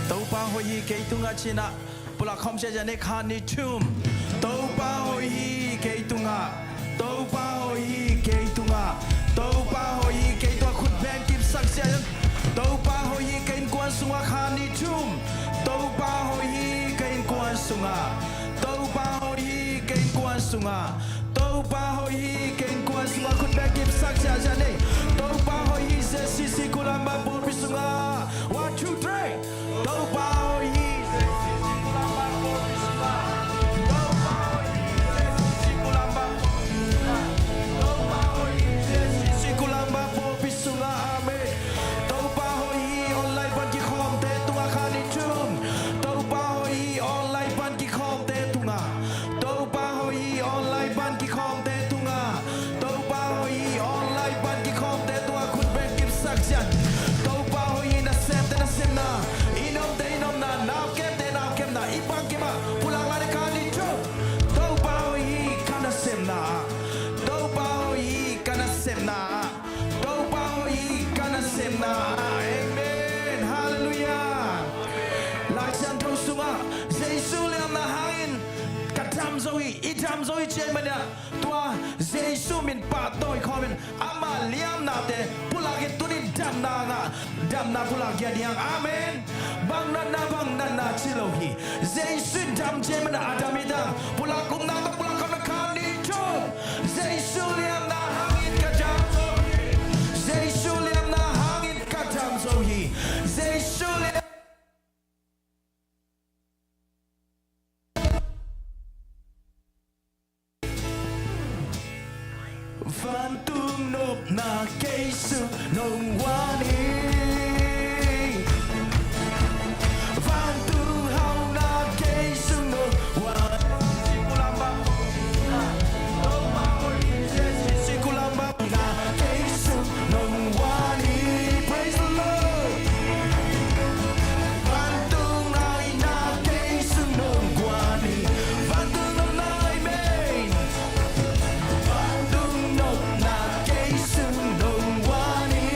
Topa hoih hi kei tungah ci-in ah pulak khawm siahsiah ni, khat, nih, thum. Topa hoih hi kei tungah. Topa hoih hi kei tungah. Topa hoih hi kei tungah. Khut beng kipsak siahsiah. Topa hoih hi ka innkuan sungah, khat, nih, thum. Topa hoih hi ka innkuan sungah. Topa hoih hi ka innkuan sungah. Topa hoih hi ka innkuan sungah. Khut beng kipsak siahsiah ni. Topa hoih hi Z C C Kulambang pawlpi sungah. One, two, three. Topa hoih hi Z C C Kulambang pawlpi sungah. Topa hoih hi Z C C Kulambang pawlpi sungah. Topa hoih hi Z C C Kulambang pawlpi sungah. Amen. Topa hoih hi online pan kikhawmte tungah, khat, nih, thum. Topa hoih hi online pan kikhawmte tungah. Topa hoih hi online pan kikhawmte tungah. Topa hoih hi online pan kikhawmte tungah. Khut beng kipsak siah. Topa hoih hi nasemte nasemna, i nopte i nopna, nau kepte nau kepna, i pang kim ah pulak lai ni, khat, nih, thum. Topa hoih hi ka nasemna. Topa hoih hi ka nasemna. Topa hoih hi ka nasemna. Amen. Halleluiah. Lai Siangtho sungah Jesu liamna hangin ka dam zo hi, i dam zo hi ci ahih manin ah, tua Jesu min pahtawi khawmin ama liamnate pulak in, tuni-in damna ngah, damna pulak ding hi hang. Amen. Bang natna, bang natna ci lo hi. Jesu in dam ci ahih manin a dam hi ta. Pulak, upna tawh pulak khawm ni, khat, nih, thum. Jesu liamna hangin ka dam zo hi. Jesu liamna hangin ka dam zo hi. Jesu liam Vantung nopna kei sung nong wan hi. Vantung hauhna kei sung nong wan hi. Sikulambang na kei sung nong wan hi. Praise the Lord. Vantung ngaihna kei sung nong guan hi. Vantung nopna, amen. Vantung nopna kei sung nong wan hi.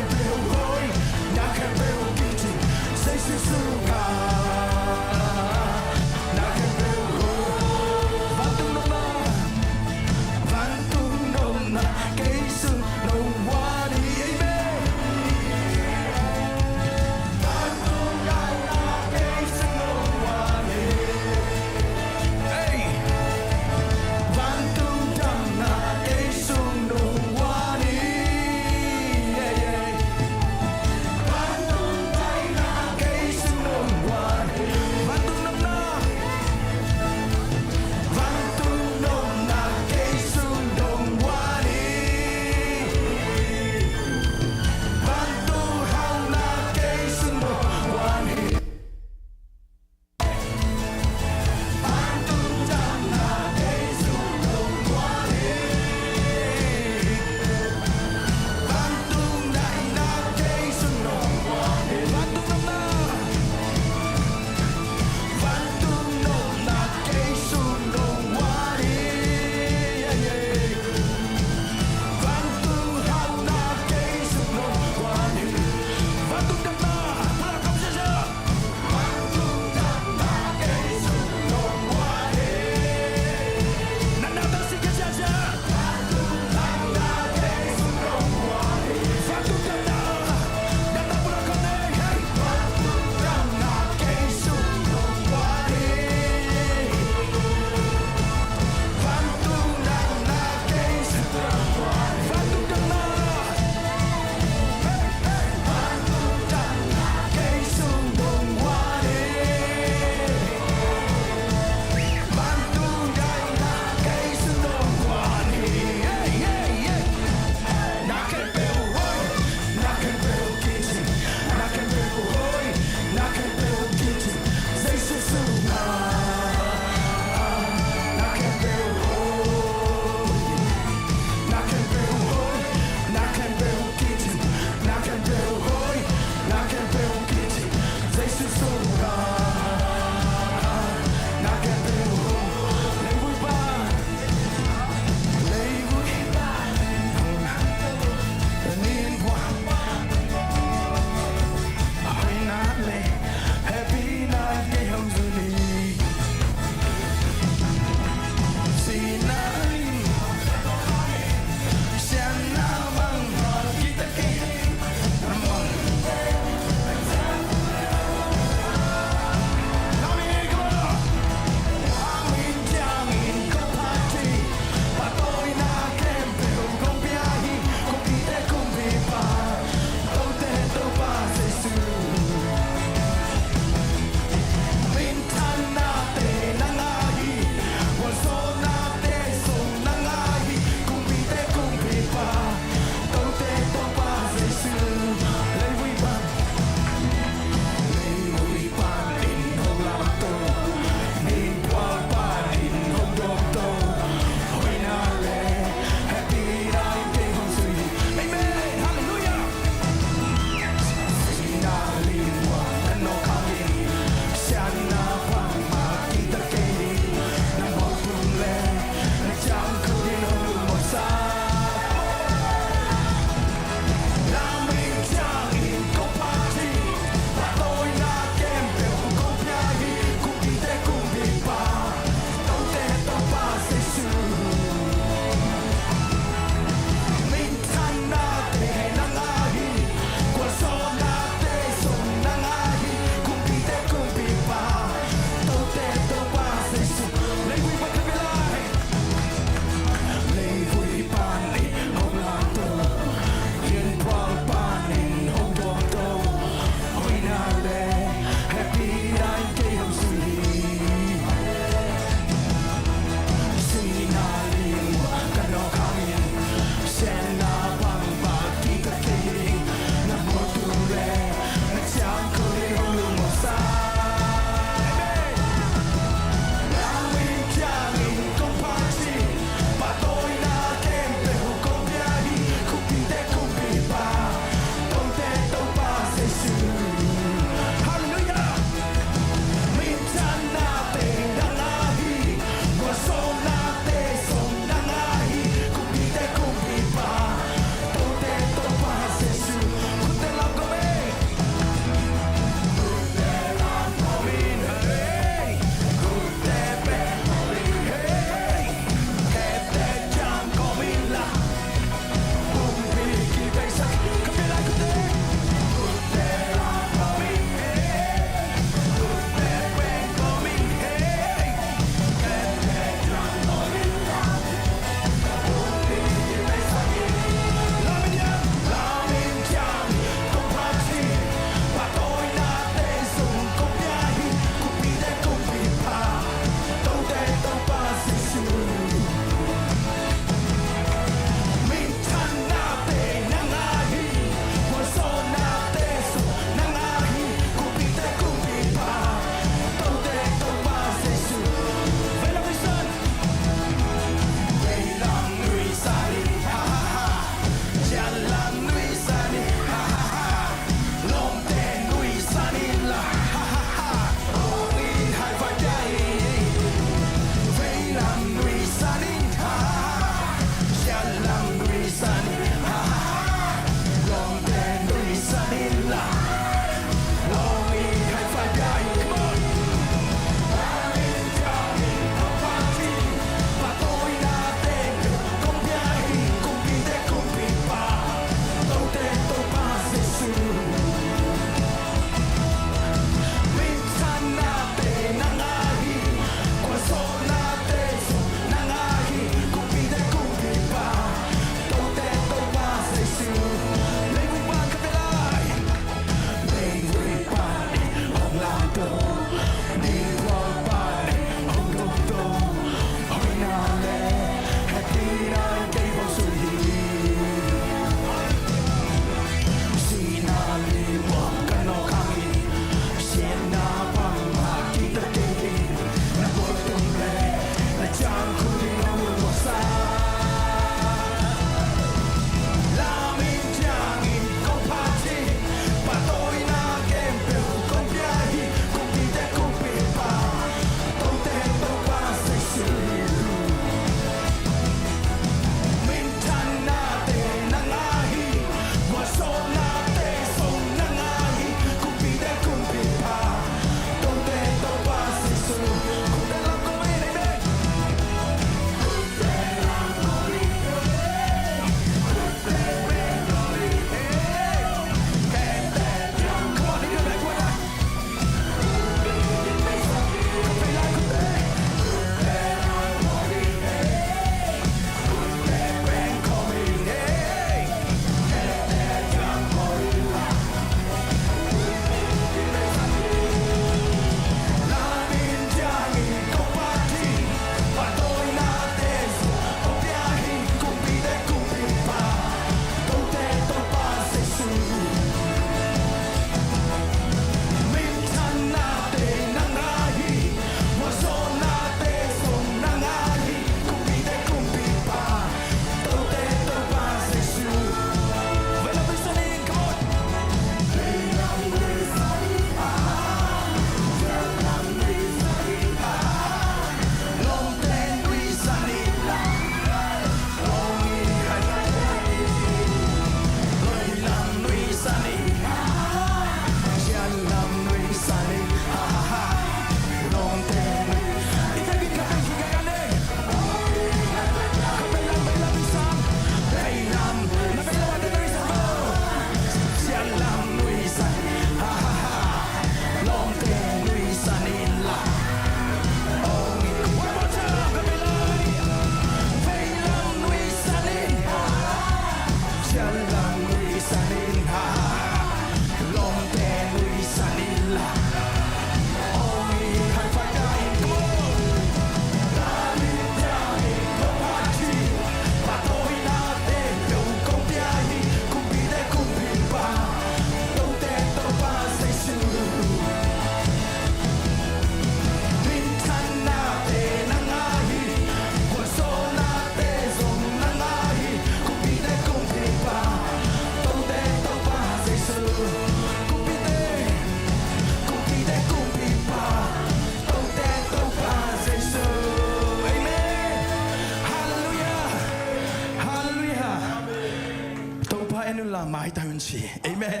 En unla maitai un ci. Amen.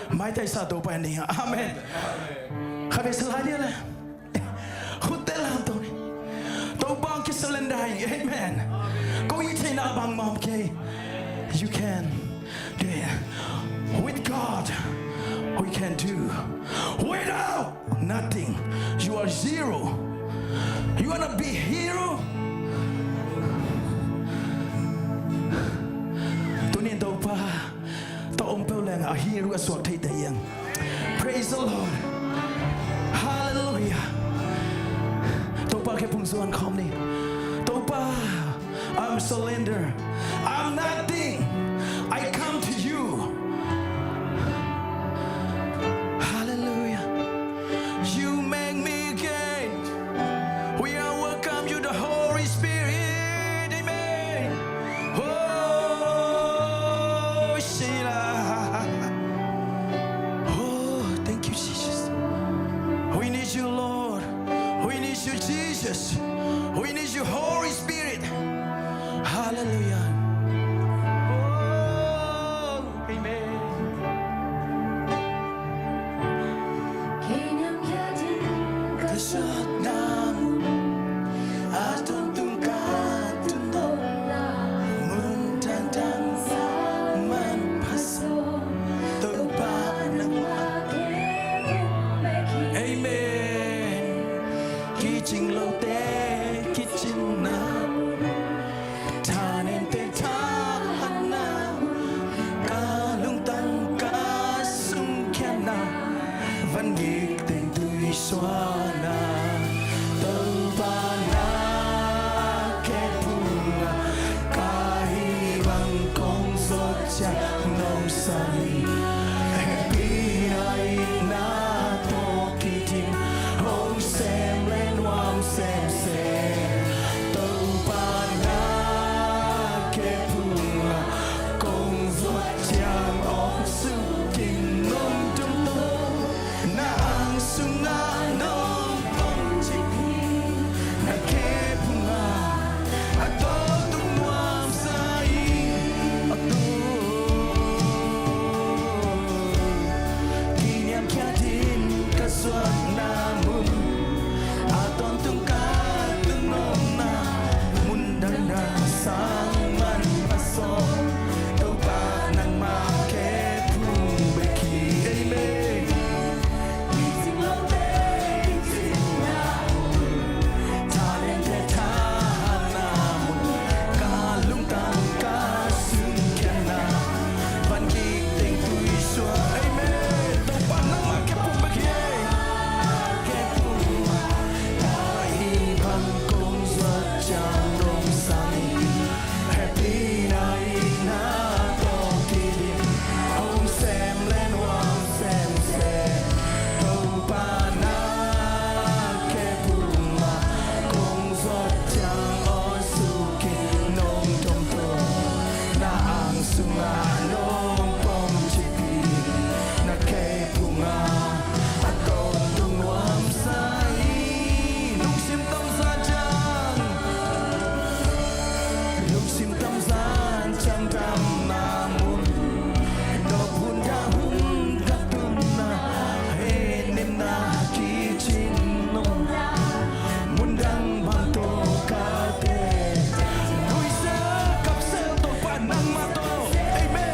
Maitaisa Topa en ding hi. Amen. Khatvei sa lai dia le. Khutte lamto ni. Topa hong kisurrender hi. Amen. Ko it theihna bangmah om kei. You can do it. With God, we can do. Without nothing. You are zero. You wanna be hero? Tuni in Topa tawh om peuh leng a hero a suak thei teh hiam? Praise the Lord. Hallelujah. Topa kiang phung zuan khawm ni. Topa, I'm surrender. I'm nothing. I come to you. Hallelujah. You make me great. We are welcome you, the Holy Spirit. Amen. Oh, Sheila. Oh, thank you, Jesus. We need you, Lord. We need you, Jesus. We need you, Holy Spirit. Hallelujah. Oh, amen. Ka suahna mun a tawntung ka tun nopna mun dangdang sang manpha sawm Topa nangmah khempeuh bek hi. Amen. Kicing lote kicinna mun, thanente thahatna mun, ka lungtang ka sungkhiatna, van gik teng tui suahna, Topa na kei phung ah ka hih bang kong zuat ciang nong sang hi. Hehpihna itna tawh kidim, hong sem le nuam semsem, Topa na kei phung ah kong zuat ciang hong suk in nong tung tung. Na ang sungah nong pom cip hi. Na kei phung ah a tawntung nuamsa hi. A tung kiniamkhiat in ka suahna mun a tawntung ka tun nopna mun dangdang sang manpha sawm Topa nangmah khempeuh bek hi. Amen. Kicing lote kicinna mun, thanente thahatna mun, ka lungtang ka sungkhiatna, van gik teng tui suah. Amen. Topa nangmah khempeuh bek hi. Khempeuh bek hi. Ka hih bang kong zuat ciang nong sang hi. Hehpihna itna tawh kidim, hong sem le nuam semsem, Topa na kei phung ah kong zuat ciang hong suk in nong tung tung. Na ang sungah nong pom cip hi. Na kei phung ah a tawntung nuamsa hi. Lungsim tamzan ciang, lungsim tamzan ciang damna mun, dawh hun dah hun ka tunna, hehnemna kicin nopna mun dang bang tawh ka teh, nuisel kapsel Topa nangmah tawh. Amen.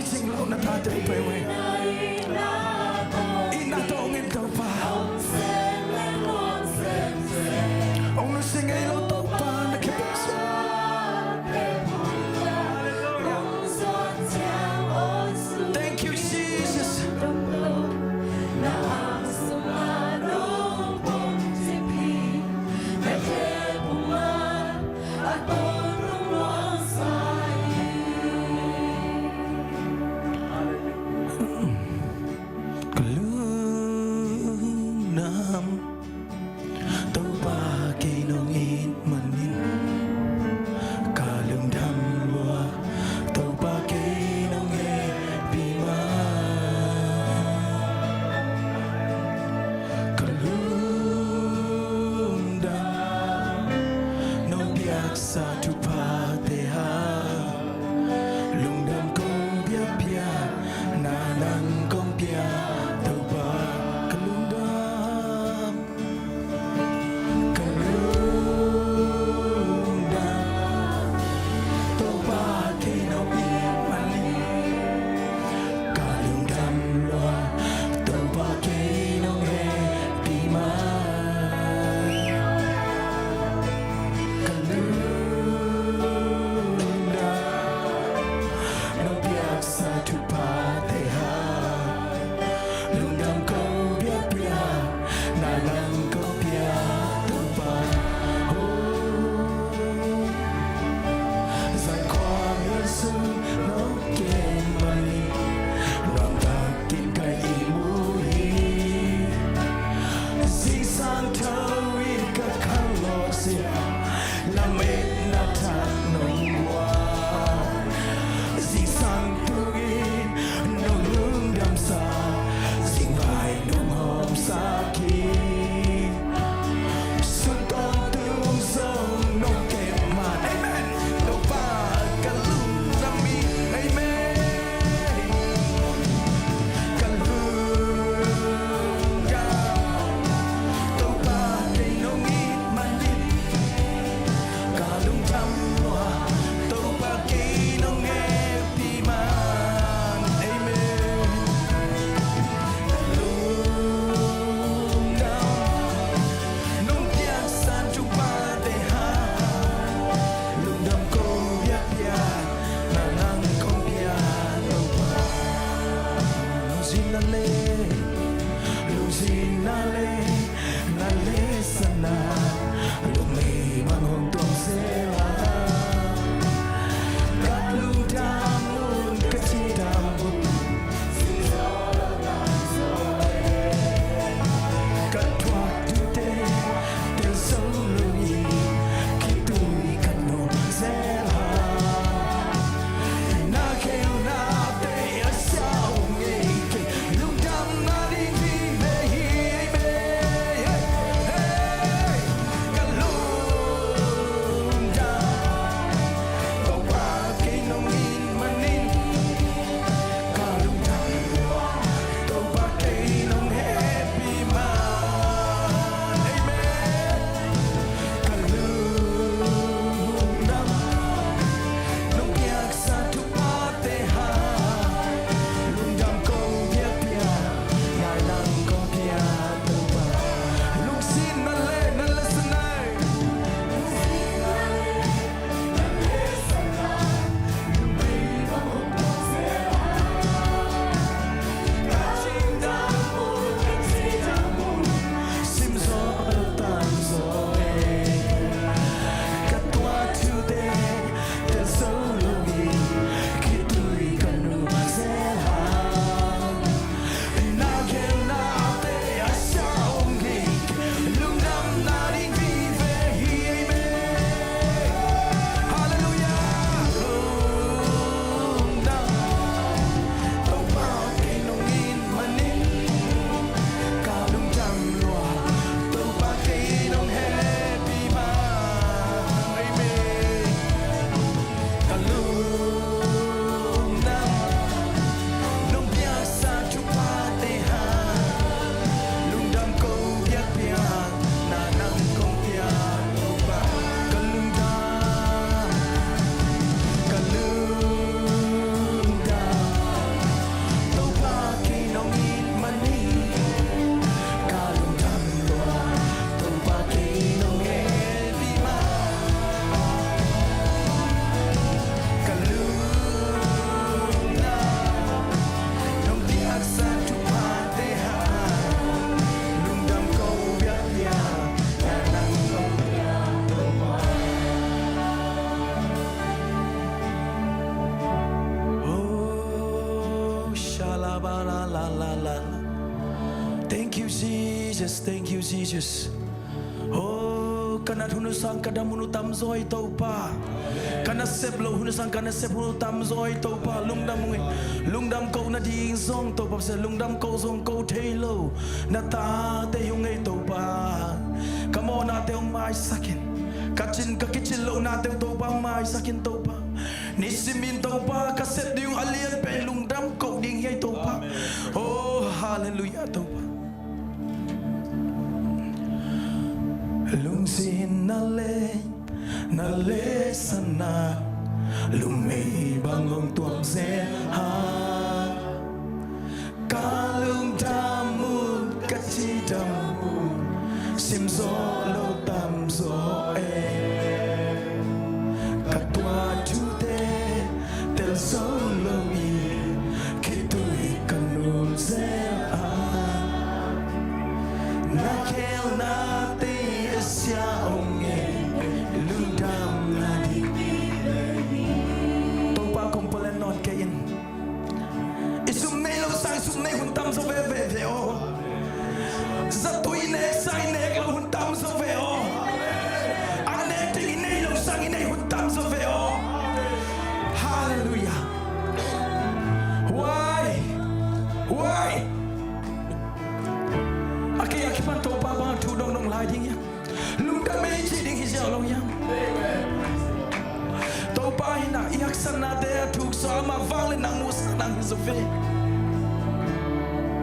sing lo na tate peuh. Itna tawh hong en Topa. Hong nusia ngei lo Topa na khepek sung. Thank you, Jesus. Thank you, Jesus. Thank you, Jesus. Oh, ka nat hun uh sang ka dam hun uh tamzaw hi, Topa. Ka nasep loh hun uh sang ka nasep hun uh tamzaw hi, Topa. Lungdam hong hi. Lungdam ko nading zong, Topa, lungdam ko zong ko thei lo. Na tate hi ung ei, Topa. Ka mawhnate hong maisak in. Ka cin, ka kicin lohnate uh, Topa, hong maisak in, Topa. Nisimin, Topa, ka sep ding uh a lian pen lungdam ko ding hi ei, Topa. Oh, halleluiah, Topa. Lungsim na le, na le sana, lungmei bang hong tuam zel ha. Ka lungdam un, ka cidam un, simzaw lo tamzaw e. Ka tuah thute tel zo lo in, khitui ka nul zel a. Na khelnate a sia ong e, lungdam nading. Topa kong palen nawn kei in. I sum nei loh sang i sum nei hun tamzaw veve ve aw. Zatui i nek sang i nek loh hun tamzaw ve aw. A nek ding i nei loh sang i nei hun tamzaw ve aw. Halleluiah. Why? Why? A kei a kipan Topa bang thu dong dong lai ding hiam? Lungdam ei ci ding hi ziau lo hiam? Topa in a i haksatnate a thuk sawm a, vanglian nang muhsa nang hi zaw ve.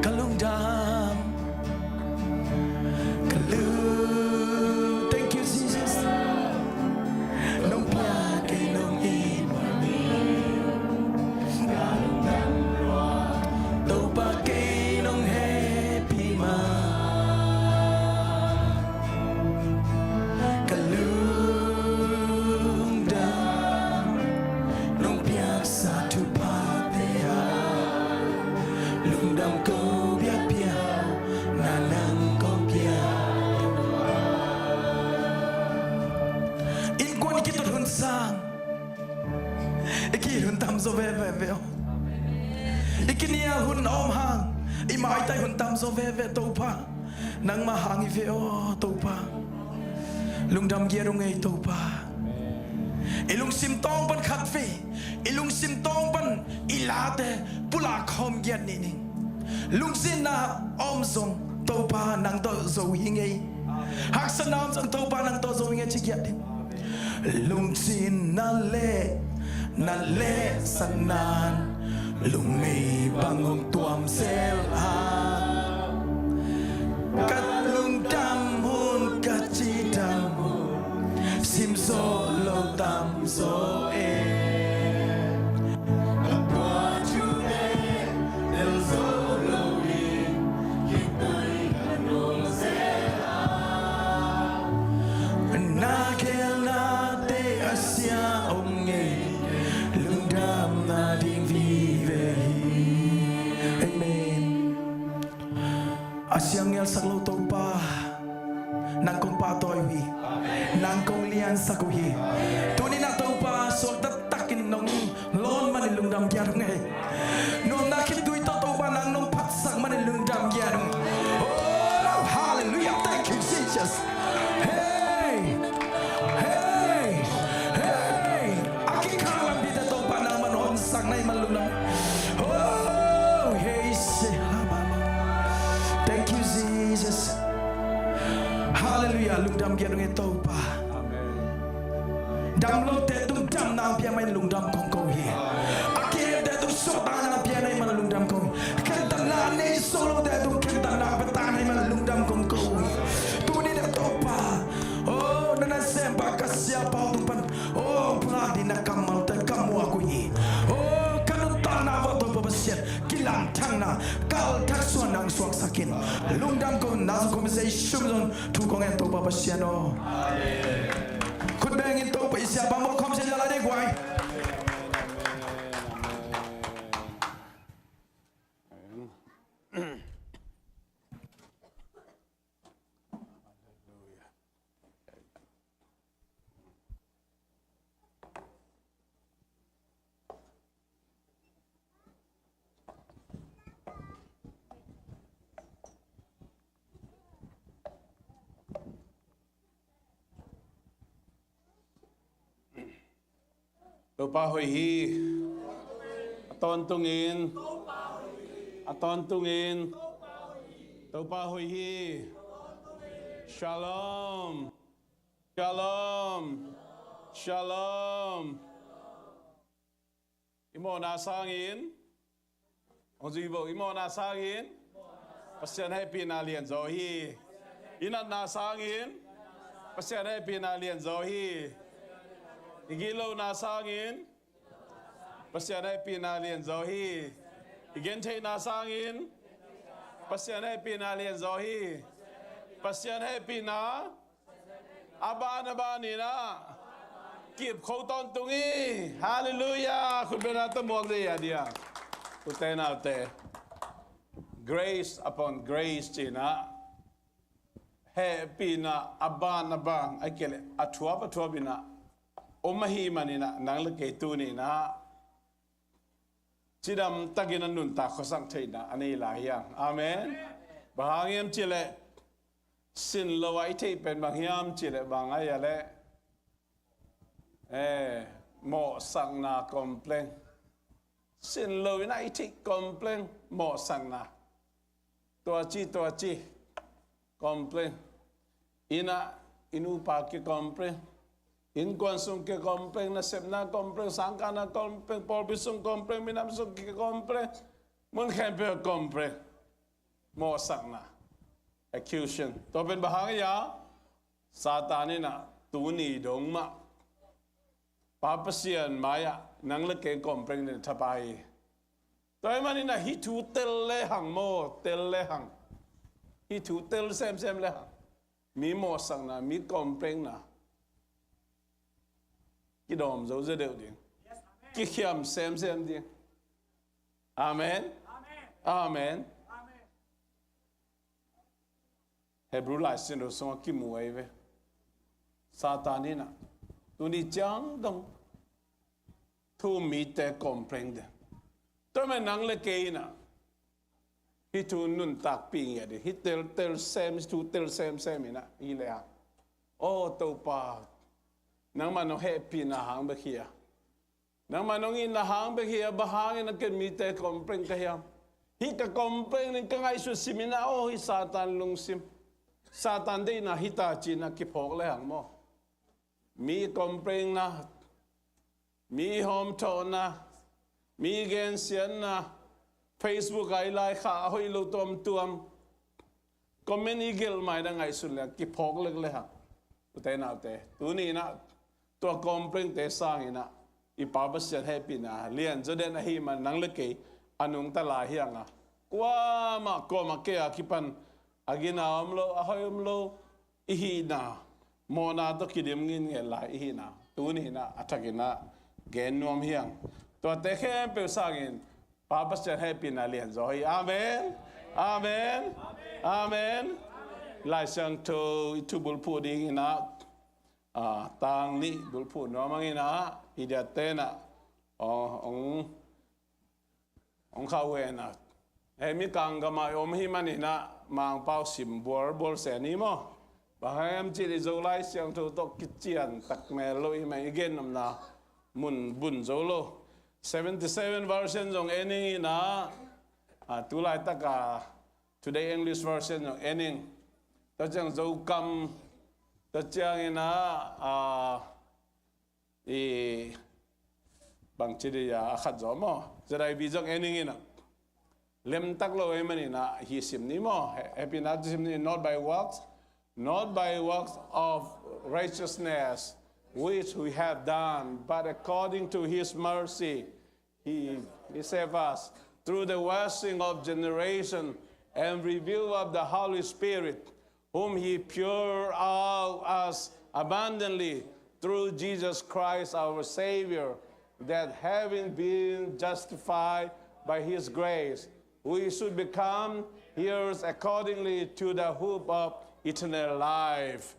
Ka lungdam, ka lung. Thank you, Jesus. Nong piak kei nong it Topa kei nong hehpih ma. Ka lungdam nong piaksa thuphate a. Lungdam ko biakpiak na nang kong piak. Innkuan i kitot hun sang i ki-it hun tamzaw veve ve aw. I kinial hun a om hang i maitai hun tamzaw veve Topa. Nangmah hang hi ve aw Topa. Lungdam giat ung ei Topa. I lungsim tawng pan khatvei, i lungsim tawng pan i late pulak khawm giat ni ning. Lungzinna om zong Topa nang tawh zo hi ing ei. Haksatna om zong Topa nang tawh zo hi ing ei ci giat ding. Lungzinna le na lehsakna in lungmei bang hong tuam zel a. Ka lungdam hun, ka cidam hun, simzaw lo tamzaw e. Ka tuah thute tel zo lo in, khitui ka nul zel a. Na khelnate a sia ong e, lungdam nading vive hi. Amen. A siang ngelsak lo Topa, nang kong pahtawi uh hi. Nang kong liansak uh hi. Tuni-in ah Topa suakta takin nong lawn manin lungdam giat ung ei. Nuamna khitui tawh Topa nang nong phatsak manin lungdam giat ung. Oh, hallelujah. Thank you, Jesus. Hey. Hey. Hey. A kikhang lampite Topa nangman honsak na hih man lungdam. Oh, hey, se. Thank you, Jesus. Hallelujah. Lungdam giat ung ei Topa. Dam lote tung damna pia mai lungdam kong ko hi. A kihemte tung suahtakna pia na hih man lungdam kong hi. Khentatna nei zo lote tung khentatna pia ta na hih man lungdam kong ko hi. Tuni-in ah Topa, oh, na nasempa ka siapa tung pan, oh, pulak ding na kammalte ka muak uh hi. Oh, ka nuntakna uah Topa Pasian kilangthakna, kalthak suahna hong suaksak in. Lungdam kong, na zong kong masa i sum zong thu kong en Topa Pasian aw. Khut bengin Topa i siapa mawh khawm sia la ding guai. Topa hoih hi. A tawntungin, a tawntungin Topa hoih hi. Shalom. Shalom. Shalom. I mawhna sangin, hong zui bo, i mawhna sangin Pasian hehpihna lianzaw hi. I natna sangin Pasian hehpihna lianzaw hi. I gitlona sangin Pasian hehpihna lianzaw hi. I gentheihna sangin Pasian hehpihna lianzaw hi. Pasian hehpihna a ban a ban inah kipkho tawntung hi. Halleluiah. Khutbetna tawh muak dih a dia. Ute naute, grace upon grace cinah hehpihna a ban a ban a kile a thuap a thuap inah om ahih maninah nang le kei tuninah cidamtakin a nuntak khuasak theihna a nei lai hiang. Amen. Bang hang hiam cileh, sin lo ah i theih pen bang hiam cileh, bang a hia leh, eh, mawhsakna complain. Sin lo inah i theih complain, mawhsakna. Tua ci, tua ci. Complain. Inah, i nupa ki complain. Innkuan sung ki complain, nasepna complain, sangkahna complain, pawlpi sung complain, minam sung ki complain. Mun khempeuh complain. Mawhsakna. Accusation. Tua pen bang hang hiam? Satan inah tuni dong mah Pa Pasian mai-ah nang le kei complain den thapai hi. Tua ahih maninah hih thu tel lehang maw, tel lehang. Hih thu tel semsem lehang mi mawhsakna, mi complainna kidawm zo deuh ding. Kikhiam semsem ding. Amen. Amen. Hebrew Lai Siangtho sungah kimu ahi ve. Satan inah tuni ciang dong thu mite complain den. Tua mah nang le kei inah hih thu nuntakpih ngiat ding. Hih tel, tel sem, hih thu tel semsem inah hi lehang, aw Topa, nangmah nong hehpihna hang bek hi a, nangmah nong itna hang bek hi a, bang hangin a ken mite complain ka hiam? Hih ka complain in ka ngaihsut sim inah, aw, hih Satan lungsim, Satan deihna hi ta cinah kiphawk lehang maw, mi complainna, mi hawmthawhna, mi gensiatna, Facebook ah i laikhak a hoih lo tuamtuam comment i gelh mai na ngaihsun leh kiphawk lek lehang. Ute naute, tuni inah tua complainte sanginah i Pa Pasian hehpihna lianzaw den ahih man nang le kei a nungta lai hiang a, kuamah kuamah kei a kipan a gina om lo, a hoih om lo, i hihna, mawhna tawh kidim nginget lai i hihna tuni inah a thakinah gen nuam hiang. Tuate khempeuh sangin Pa Pasian hehpihna lianzaw hi. Amen. Amen. Amen. Lai Siangtho i thu bulphuh dinginah, ah, tang nih bulphuh nuam hanginah i diatenah, aw, hong hong khauh hen a. Hei, Mikang gamah i om ahih maninah Mangpau sim bualbual se ni maw? Bang hang hiam cih leh Zolai Siangtho tawh kician tak mel lo ahih man i gen nopna mun bun zo lo. Seventy seven version zong en ing inah, a, tu laitaka Today English version zong en ing. Tua ciang Zokam, tua cianginah, a, i bangci dih a khat zaw maw? Z I V zong en ing inah, lemtak lo ahih maninah hih sim ni maw? He, hehpihna tawh sim ni, not by works, not by works of righteousness which we have done, but according to his mercy he, he saved us through the washing of generation and reveal of the Holy Spirit, whom he poured out us abundantly through Jesus Christ our Savior, that having been justified by his grace, we should become heirs accordingly to the hope of eternal life.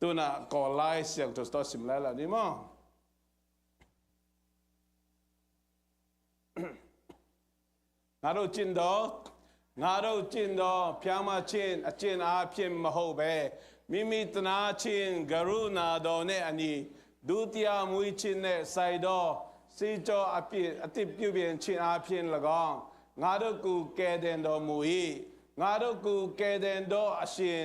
Tunah Kawl Lai Siangtho tawh sim lai la ni maw? ငါတို့ကျင့်သော၊ ငါတို့ကျင့်သော၊ ဖြောင့်မတ်ခြင်းအကျင့်အားဖြင့်မဟုတ်ဘဲ၊ မိမိသနားခြင်း၊ ကရုဏာတော်နှင့်အညီ၊ ဒုတိယမွေးခြင်းနှင့်ဆိုင်သော စီးကြောအဖြစ်၊ အသစ်ပြုပြင်ခြင်းအားဖြင့်၎င်း၊ ငါတို့ကို ကယ်တင်တော်မူ၏။ ငါတို့ကို ကယ်တင်သောအရှင်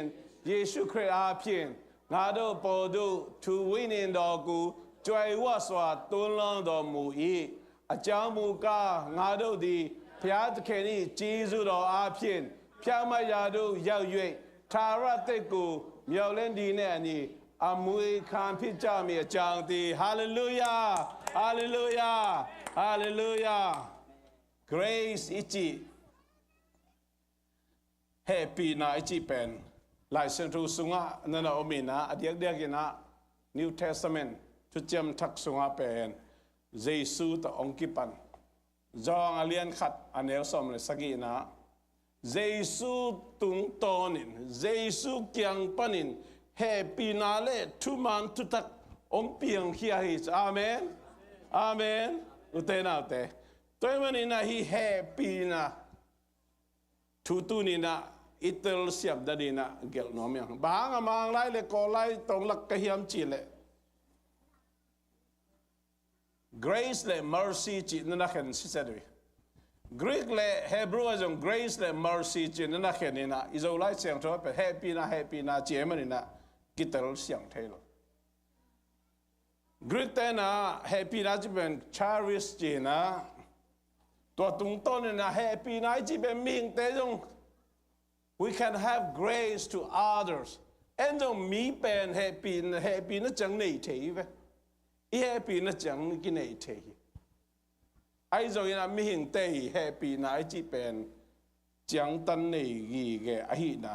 ယေရှုခရစ်အားဖြင့် ငါတို့အပေါ်သို့ ထိုဝိညာဉ်တော်ကို ကြွယ်ဝစွာ သွန်းလောင်းတော်မူ၏။ အကြောင်းမူကား၊ ငါတို့သည် ဘုရားသခင်၏ ကျေးဇူးတော်အားဖြင့် ဖြောင့်မတ်ရာသို့ ရောက်၍ ထာဝရသစ်ကို မျှော်လင့်သည်နှင့်အညီ အမွေခံဖြစ်ကြမည်အကြောင်းတည်း။ Hallelujah! Hallelujah! Hallelujah! Grace i cih, hehpihna i cih pen Lai Siangtho sungah na na om in ah, a diakdiak in ah New Testament Thuciam Thak sungah pen Jesu tawh hong kipan. John a lian khat a neu sawm le sagihna, Jesu tungtawnin, Jesu kiang panin hehpihna le thuman thutak hong piangkhia hi. Amen. Amen. Ute naute, tua ahih manin ah hih hehpihna thu tuni-in ah i telsiam nadingin ah gelh nuam ing. Bang hang a Manglai le Kawllai tawh hong lak ka hiam cih leh, grace le mercy cih na na khen sitset uh hi. Greek le Hebrew ah zong grace le mercy cih na na khen in ah, i Zolai Siangtho ah pen hehpihna, hehpihna cih ahih manin ah kitel siang thei lo. Greek te in ah hehpihna cih pen charis cih in ah, tua tungtawnin ah hehpihna i cih pen mihingte zong, we can have grace to others. En zong mi pen hehpihna, hehpihna ciang nei thei hi ve. I hehpihna ciang kinei thei hi. Ahi zongin ah mihingte i hehpihna i cih pen ciangtan nei gige ahihna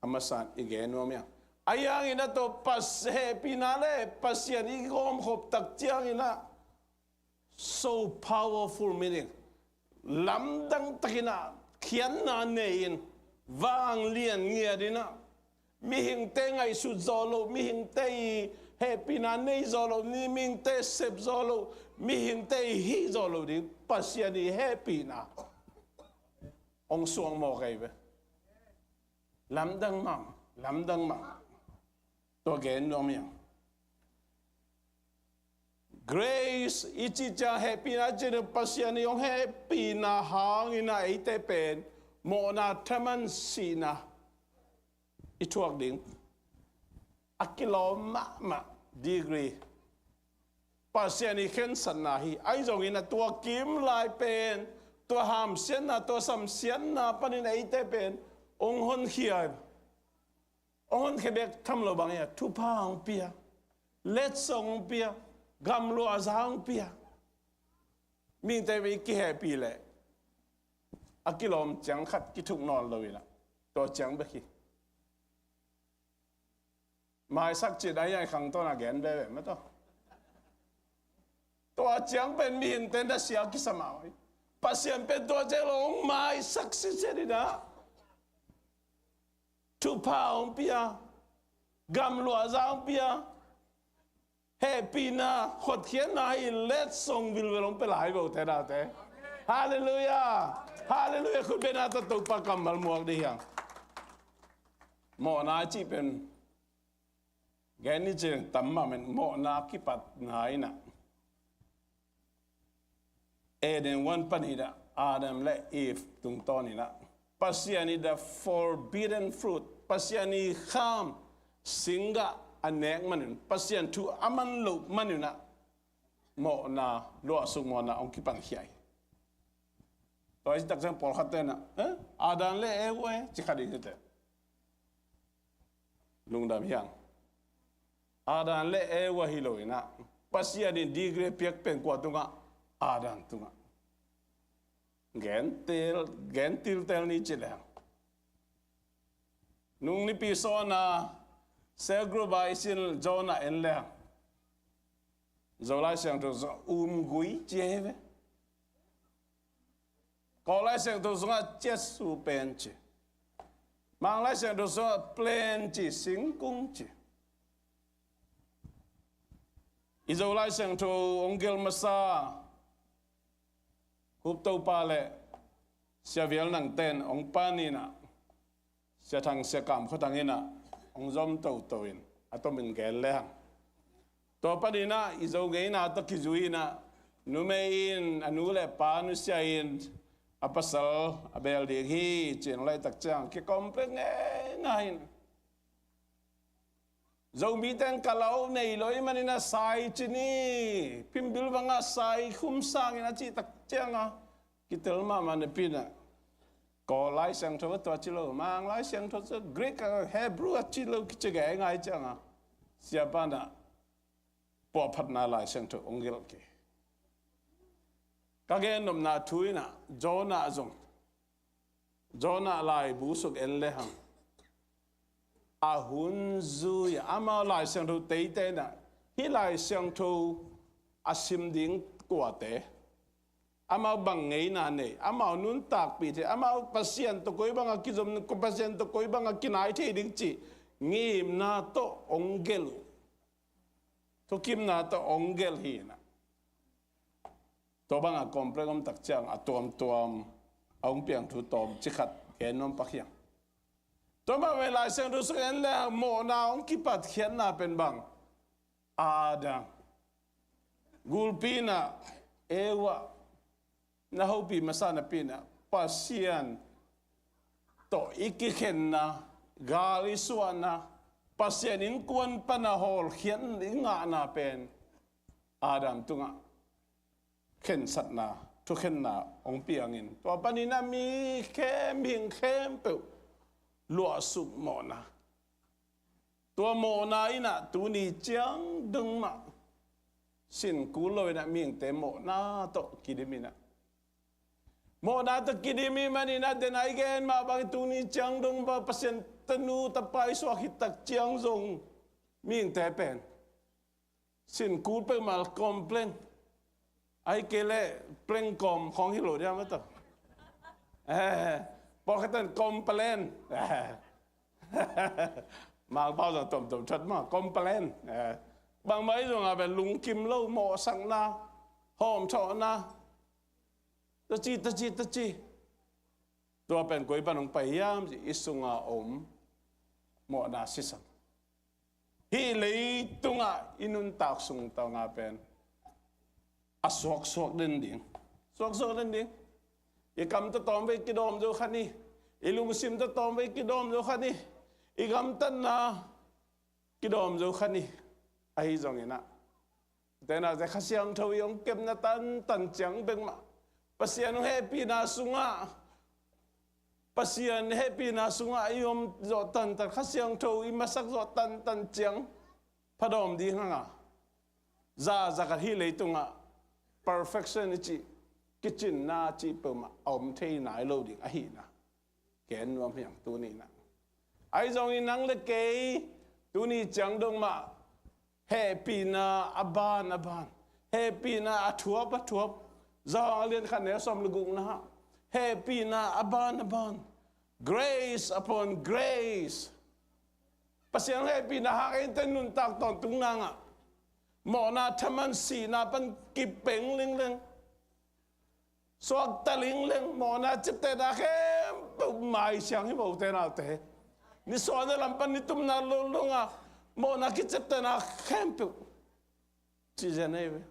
a masa-in i gen nuam ing. Ahi hangin ah tua Pas-, hehpihna le Pasian i gawmkhop tak ciangin ah so powerful, meaning lamdang takin ah khiatna nei-in, vanglian ngiatin ah, mihingte ngaihsut zawh loh, mihingte i hehpihna nei zawh loh, ni mihingte sep zawh loh, mihingte i hih zawh loh ding Pasian i hehpihna hong suak mawk ahi ve. Lamdang mah, lamdang mah. Tua gen nuam ing. Grace i cih ciang, hehpihna cih ciang, Pasian i hong hehpihna hangin ah eite pen mawhna, thaman, sihna i thuak ding a kilawm mahmah degree Pasian i khensatna hi. Ahi zongin ah tua kim lai pen tua hamsiatna, tua samsiatna panin eite pen hong honkhia hi. Hong honkhia bek tham lo bang hi a, thupha hong pia, letsong hong pia, gamluahza hong pia. Mihingte i kihehpih leh a kilawm ciang khat kithuk nawn lo in ah, tua ciang bek hi. Maisak cih dan i khangto na gen veve mah tawh. Tua ciang pen mihingte na sia kisa mah hi. Pasian pen tua ciang lo hong maisak sitset in ah, thupha hong pia, gamluahza hong pia, hehpihna, hotkhiatna hi, letsong vilvel hong pia lai vo te, ute naute. Halleluiah. Halleluiah. Khut bengna tawh Topa kammal muak ding hi hang. Mawhna cih pen gen ni cih tam mahmah in, mawhna kipatna in ah, Eden huan panin ah, Adam le Eve tungtawn in ah, Pasian i the forbidden fruit, Pasian i kham singgah a nek man un, Pasian thu a man loh man un ah, mawhna, luahsuk mawhna hong kipankhia hi. Tua i cih tak ciang pawlkhat ten ah, eh, Adam le Eve ci kha ding hi te. Lungdam hi hang. Adam le Eve hi lo in ah, Pasian in degree piak pen kua tungah? Adam tungah. Gen til, gen tiltel ni ci leng, nung nipi sawn a cell group ah i sin John ah en leng, Zolai Siangtho sungah umgui ci hi ve. Kawllai Siangtho sungah ciatsu pen ci. Manglai Siangtho sungah plant ci, singkung ci. I Zolai Siangtho hong gelh masa Hup Topa le Sia Vial Nang ten hong pan in ah, Sia Thang, Sia Kam Khua Thang in ah hong zom toto in, a tomin gen leng, tua panin ah i Zo ngeina tawh kizui in ah, Numei in a nu le pa nusia in a pasal a bel ding hi ci-in a laitak ciang kicomplain ngeingai in. Zomite in kalau nei lo ahih manin a sai ci ni, phimbil bangah sai khum sang in a cih tak ciangah kitel mahmah napi-in ah, Kawl Lai Siangtho a tua ci lo, Mang Lai Siangtho, Greek, Hebrew a ci lo kici ngeingai ciangah siapa in ah puahphatna Lai Siangtho hong gelh kei. Ka gennopna thu in ah Jonah zong, Jonah laibu suk en le hang, a hun zui-a amau Lai Siangtho teitei in ah, hih Lai Siangtho a sim ding kuate, amau bang ngeina nei, amau nuntakpih thei, amau Pasian tawh koi bangah kizom, Pasian tawh koi bangah kinai thei ding cih ngimna tawh hong gelh uh, thukimna tawh hong gelh hi in ah. Tua bangah complain om tak ciang a tuamtuam a hong piang thu tawmcik khat gen nuam pak hiang. Tua mah bangin Lai Siangtho sung en le mawhna hong kipatkhiatna pen bang? Adam, gulpi in ah Eva na hopih masa napi-in ah Pasian tawh i kikhenna, gal i suahna, Pasian innkuan pan a hawlkhiat i ngahna pen Adam tungah khensatna, thukhenna hong piangin, tua panin a mi khem, mihing khempeuh luahsuk mawhna. Tua mawhna in ah tuni ciang dong mah sin kul lo in ah mihingte mawhna tawh kidim in ah, mawhna tawh kidim ahih manin ah den a i gen mah bangin tuni ciang dong mah Pasian tanu tapa i suak khit tak ciang zong mihingte pen sin kul peuhmah, complain. Ahih kei leh pleng kawm khawng hi lo diam a tawh. Eh, pawlkhat in complain. Mangpau zong tomtom that mah, complain. Eh, bangmah i zong a pen lungkim lo, mawhsakna, hawmthawhna, taci, taci, taci. Tua pen koi pan hong pai hiam cih i sunga om mawhna sisan. Hih leitungah i nuntak sung tawh nga pen a suaksuak den ding. Suaksuak den ding. I kam tawh tawmvei kidawm zo kha ni. I lungsim tawh tawmvei kidawm zo kha ni. I gamtatna kidawm zo kha ni. Ahi zongin ah, ute naute, Kha Siangtho i hong kepna tantan ciang bek mah, Pasian hong hehpihna sungah, Pasian hehpihna sungah i om zawh tantan, Kha Siangtho i masak zawh tantan ciang phadawm ding hang a, zahzah khat hih leitungah perfection i cih, kicinna cih peuhmah a om thei nai lo ding ahihna gen nuam hi hang tuni in ah. Ahi zongin nang le kei tuni ciang dong mah hehpihna a ban a ban, hehpihna a thuap a thuap, Johan a lian khat neu sawm le gukna ah, hehpihna a ban a ban, grace upon grace. Pasian hehpihna hang eite nuntak tawntung nangah mawhna thaman sihna pan kipeng lingleng, suakta lingleng, mawhna ciaptehna khempeuh maisiang hi, ute naute. Nisuahna lam pan nitumna lungdong a mawhna kiciaptehna khempeuh cih zen ahi ve.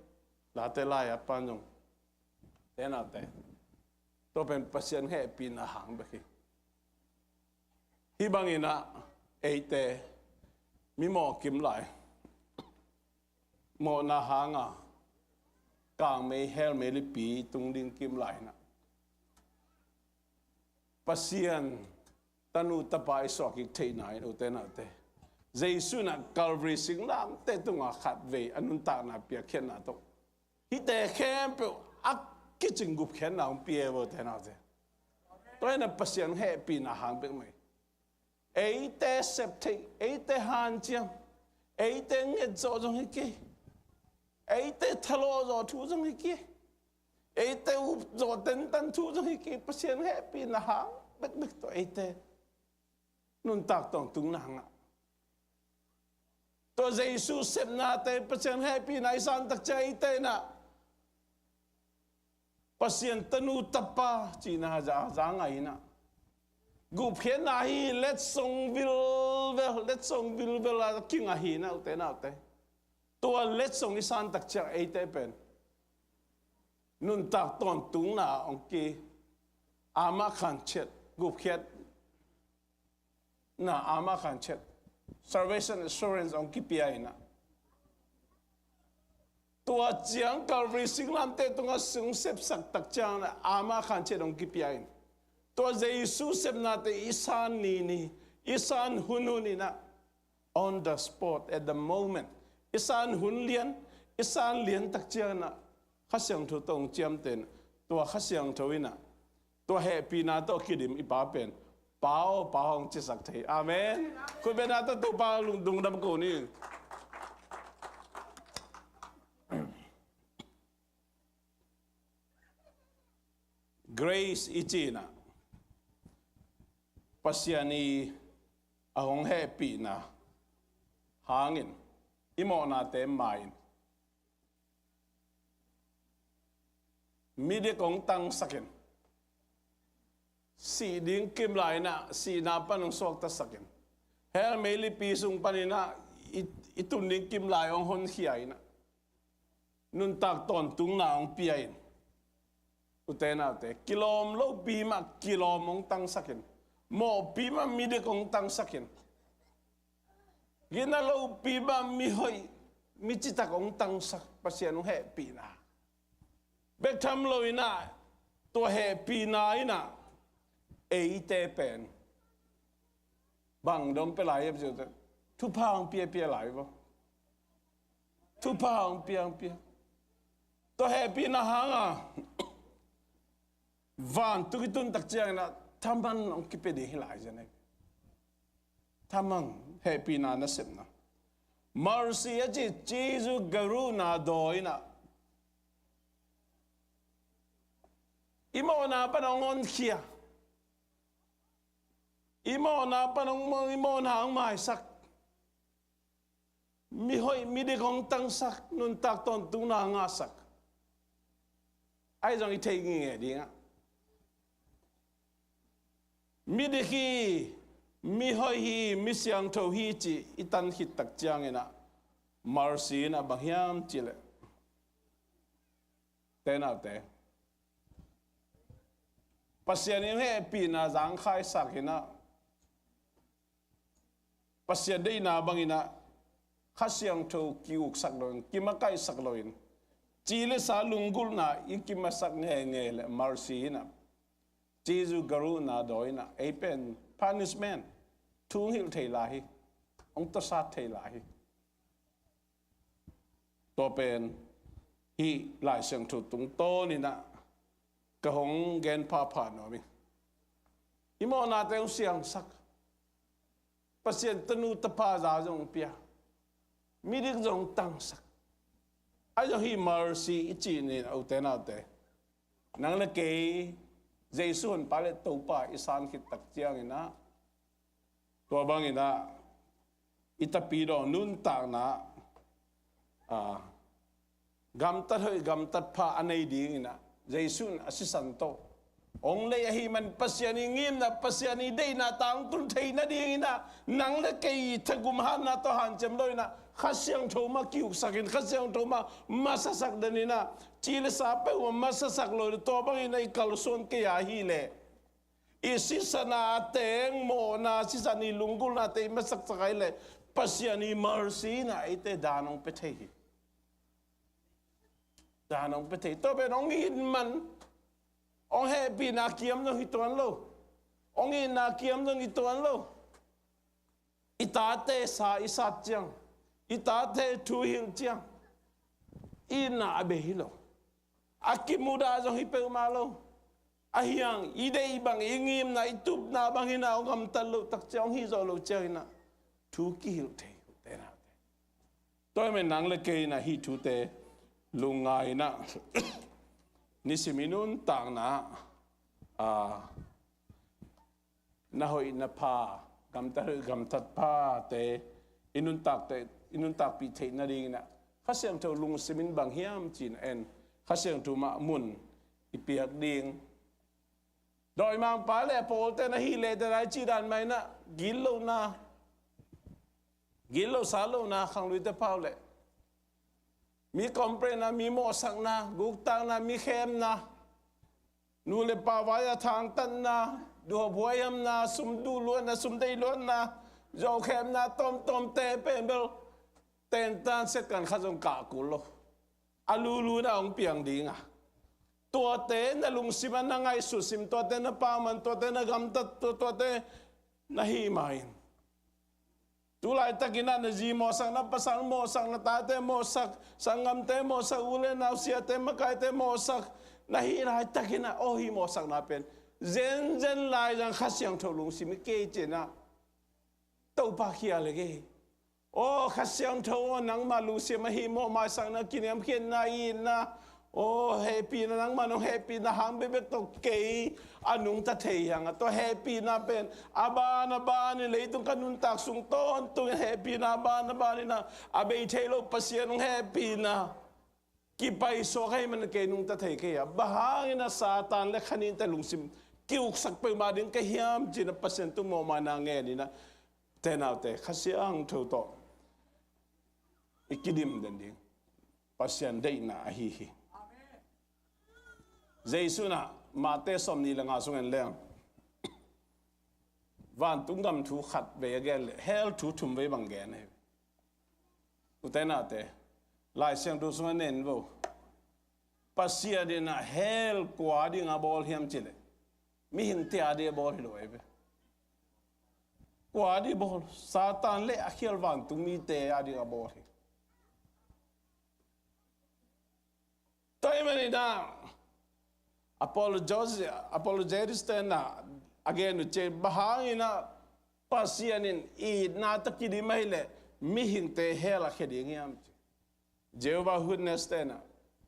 Late lai-a pan zong, ute naute, tua pen Pasian hehpihna hang bek hi. Hih bangin ah eite mi mawh kim lai, mawhna hanga kangmei, helmei lipi tung ding kim lai in ah, Pasian tanu tapa i suak kik theihna in, ute naute, Jesu in ah Calvary singlamteh tungah khatvei a nuntakna piakkhiatna tawh hihte khempeuh a kicing gupkhiatna hong pia hi, ute naute. Tua in ah Pasian hehpihna hang bek mah hi. Eite sep theih, eite hanciam, eite nget zawh zong hi kei, eite thalawh zawh thu zong hi kei, eite up zawh tentan thu zong hi kei, Pasian hehpihna hang bekbek tawh eite nuntak tawntung nangah, tua Jesu sepnate, Pasian hehpihna i san tak ciang eite in ah Pasian tanu tapa cihna za, za ngai in ah, gupkhiatna hi, letsong vilvel, letsong vilvel a kingah hi in ah, ute naute. Tua letsong i san tak ciang eite pen nuntak tawntungna hong ki, ama khanchiat, gupkhiat na ama khanchiat, salvation assurance hong kipia in ah, tua ciang Calvary singlamteh tungah sung sepsak tak ciang in ah ama khanchiat hong kipia in, tua Jesu sepnate i san ni ni, i san hun hun in ah, on the spot, at the moment, i san hun lian, i san lian tak ciang in ah Kha Siangtho tawh hong ciamteh in, tua Kha Siangtho in ah, tua hehpihna tawh kidim i Pa pen, Pa aw, Pa aw hong cisak thei. Amen. Khutbetna tawh Topa lungdam ko ni. Grace i cih in ah, Pasian i a hong hehpihna hangin i mawhnate ma in midik hong tangsak in, sih ding kimlai in ah sihna pan hong suaktasak in, hell meilipi sung panin ah i, i tun ding kimlai hong honkhia in ah, nuntak tawntungna hong pia in, ute naute, kilawm lopi mah kilawm hong tangsak in, mawhpi mah midik hong tangsak in, gina lopi mah mihoih, micitak hong tangsak Pasian hong hehpihna bek tham lo in ah, tua hehpihna in ah eite pen bang dong pia lai hiam cih leh, thupha hong piapia lai vo. Thupha hong pia, hong pia. Tua hehpihna hang a vantung i tun tak ciang in ah thaman hong kipia ding hi lai zen e. Thaman, hehpihna nasepna, mercy a cih Jesu garuhna dawi in ah i mawhna pan hong honkhia, i mawhna pan hong, i mawhna hong maisak, mihoih midik hong tangsak, nuntak tawntungna ngahsak. Ahi zong i theih ngingeh ding ah, midik hi, mihoih hi, mi siangtho hi cih i tan khit tak ciang in ah, mercy in ah bang hiam cih leh, ute naute, Pasian in hehpihna zangkhaisak in ah, Pasian deihna bang in ah Kha Siangtho ki-uksak lo in, kimakaihsak lo in, ci le sa lunggulhna i kimasak ngeingei leh mercy in ah, Jesu garuhna dawi in ah ei pen punishment, thu hong hilh thei lai hi, hong tawsat thei lai hi. Tua pen hih Lai Siangtho tungtawn in ah ka hong gen phapha nuam hi. I mawhnate hong siangsak, Pasian tanu tapa za zong pia, midik zong tangsak. Ahi zong hih mercy i cih ni, ute naute, nang le kei Jesu honpa le Topa i san khit tak ciang in ah, tua bang in ah i tapidaw nuntakna ah, gamtat hoih gamtat pha a nei ding in ah, Jesu in a sisan tawh hong lei ahih man Pasian i ngimna, Pasian i deihna tang tun theih nading in ah, nang le kei thagum hatna tawh hanciam lo in ah, Kha Siangtho mah ki-uksak in, Kha Siangtho mah masasak den in ah, ci le sa peuhmah masasak lo in ah, tua bang in ah i kalsuan kei a hih leh, i sisan a teng mawhna, sisan i lunggulhnate i masaksak a hih leh, Pasian i mercy in ah eite dan hong pia thei hi. Dan hong pia thei. Tua pen hong it man, hong hehpihna kiam zong hi tuan lo, hong itna kiam zong hi tuan lo. I tate sa i sat ciang, i tate thu hilh ciang, itna a bei hi lo. A kimudah zong hi peuhmah lo. Ahi hang i deih bang, i ngimna, i tupna bang hi in ah hong gamtat loh tak ciang, hong hih zawh loh ciang in ah thu kihilh thei, ute naute. Tua ahih manin nang le kei in ah hih thute lungngai in ah, nisim i nuntakna ah, na hoih na pha, gamtat hoih gamtat phate i nuntakte, i nuntakpih theih nading in ah, Kha Siangtho lungsim in bang hiam ci-in en, Kha Siangtho mah mun i piak ding. Dawimangpa le a pawlte na hih leh te lai cih dan mah in ah, gitlohna, gitlohsa lohna, khangluite pau leh Mi complain-na, mi mawhsakna, guktakna, mi khemna, nu le pa vai-a thangtatna, duhhuaihamna, sum duh luatna, sum deih luatna, zawhkhemna, tawmtawmte pen bel tentan Satan khat zong kah kul lo. A luluna hong piang ding a, tuate na lungsimah na ngaihsut sim, tuate na pau man, tuate na gamtat, tuate na hih ma-in. Tu laitakin ah na zi mawhsak, na pasal mawhsak, na tate mawhsak, sanggamte mawhsak, u le nau, siate makaite mawhsak, na hih laitakin ah aw, hih mawhsakna pen zenzen lai zang Kha Siangtho lungsim hi kei ci-in ah Topa khial hi kei. Aw Kha Siangtho aw, nangma lungsim ahi mawh, maisakna, kiniamkhiatna, itna, aw hehpihna, nangma nong hehpihna hang bekbek tawh kei a nungta thei hi hang a, tua hehpihna pen a ban a banin leitung ka nuntak sung tawntungin hehpihna a ban a banin ah a bei thei lo Pasian hong hehpihna kipaisuak ahih manin kei nungta thei kei a, bang hangin ah Satan le kha nihte lungsim ki-uksak peuhmah ding ka hiam ci-in ah Pasian tung mawhmaina ngenin ah te naute, Kha Siangtho tawh i kidim den ding Pasian deihna ahi hi. Jesu in ah Mate sawmnih le nga sung en leng, vantung gam thu khat vei a gen leh hell thu thum vei bang gen hi. Ute naute, Lai Siangtho sungah en vo. Pasian in ah hell kua ding a bawl hiam cih leh mihingte a ding a bawl hi lo ahi ve. Kua ding bawl? Satan le a khial vantung mite a ding a bawl hi. Tua ahih manin ah apologis-, apologetics-te in ah a gen uh ci, bang hangin ah Pasian in itna tawh kidim ahih leh mihingte hell ah khia ding hiam ci. Jehovah Witness-te in ah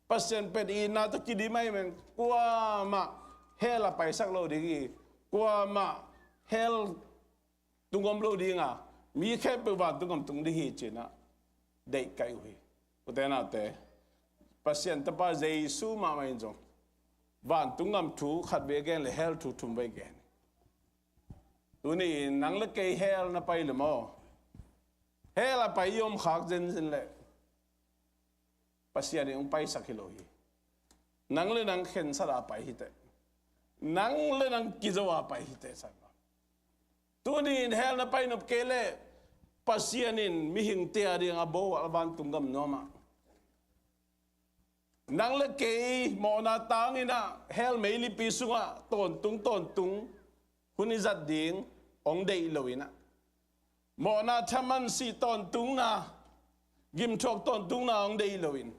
Pasian pen itna tawh kidim ahih manin kuamah hell ah paisak lo ding hi, kuamah hell tung om lo ding a, mi khempeuh vantung gam tung ding hi ci-in ah deihkaih uh hi. Ute naute, Pasian Tapa Jesu mahmah in zong vantung gam thu khat vei a gen leh hell thu thum vei gen hi. Tuni-in nang le kei hell na pai le maw? Hell ah pai i om khak zenzen leh Pasian in hong paisak hi lo hi. Nang le nang khensat a pai hi teh. Nang le nang kizo a pai hi teh, sa. Tuni-in hell na pai nop kei leh Pasian in mihingte a ding a bawl a vantung gam nuam ah nang le kei mawhna tangin ah hell meilipi sungah tawntung tawntung hun i zat ding hong deih loin ah, mawhna thaman sih tawntungna, gimthuak tawntungna hong deih loin,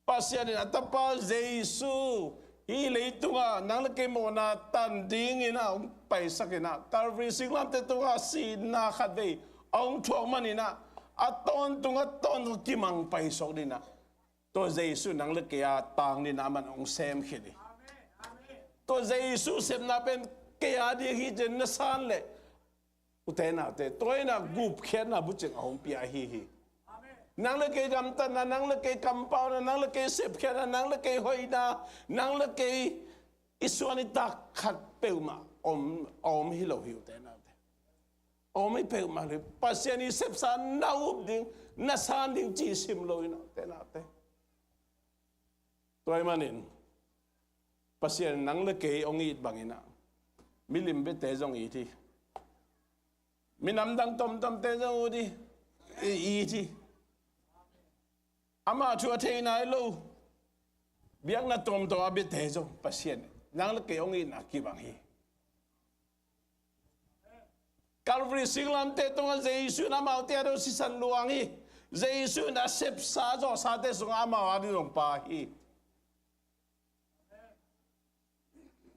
Pasian in a Tapa Jesu hih leitungah nang le kei mawhna tan dingin ah hong paisakin ah, Calvary singlamteh tungah sihna khat vei a hong thuak manin ah, a tawntung a tawntung kimang paisuak dingin ah, tua Jesu nang le kei a tang dingin ah aman hong sem khit hi. Tua Jesu sepna pen kei a ding hi ci-in na san leh, ute naute, tua in ah gupkhiatna bucing a hong pia ahi hi. Nang le kei gamtatna, nang le kei kampauna, nang le kei sepkhiatna, nang le kei hoihna, nang le kei i suan i tak khat peuhmah om, a om hi lo hi, ute naute. A om hi peuhmah hi. Pasian i sepsa na up ding, na san ding ci sim lo in ah, ute naute. Tua ahih manin Pasian in nang le kei hong it bangin ah, milim biate zong it hi. Minam dang tomtomte zong ut hi, i, it hi. Amah thu a thei nai lo biakna tomtom a biate zong Pasian in nang le kei hong itna kibang hi. Calvary singlamteh tungah Jesu in amaute a ding sisan luang hi. Jesu in a sepsa zawhsate sungah amau a ding zong pha hi.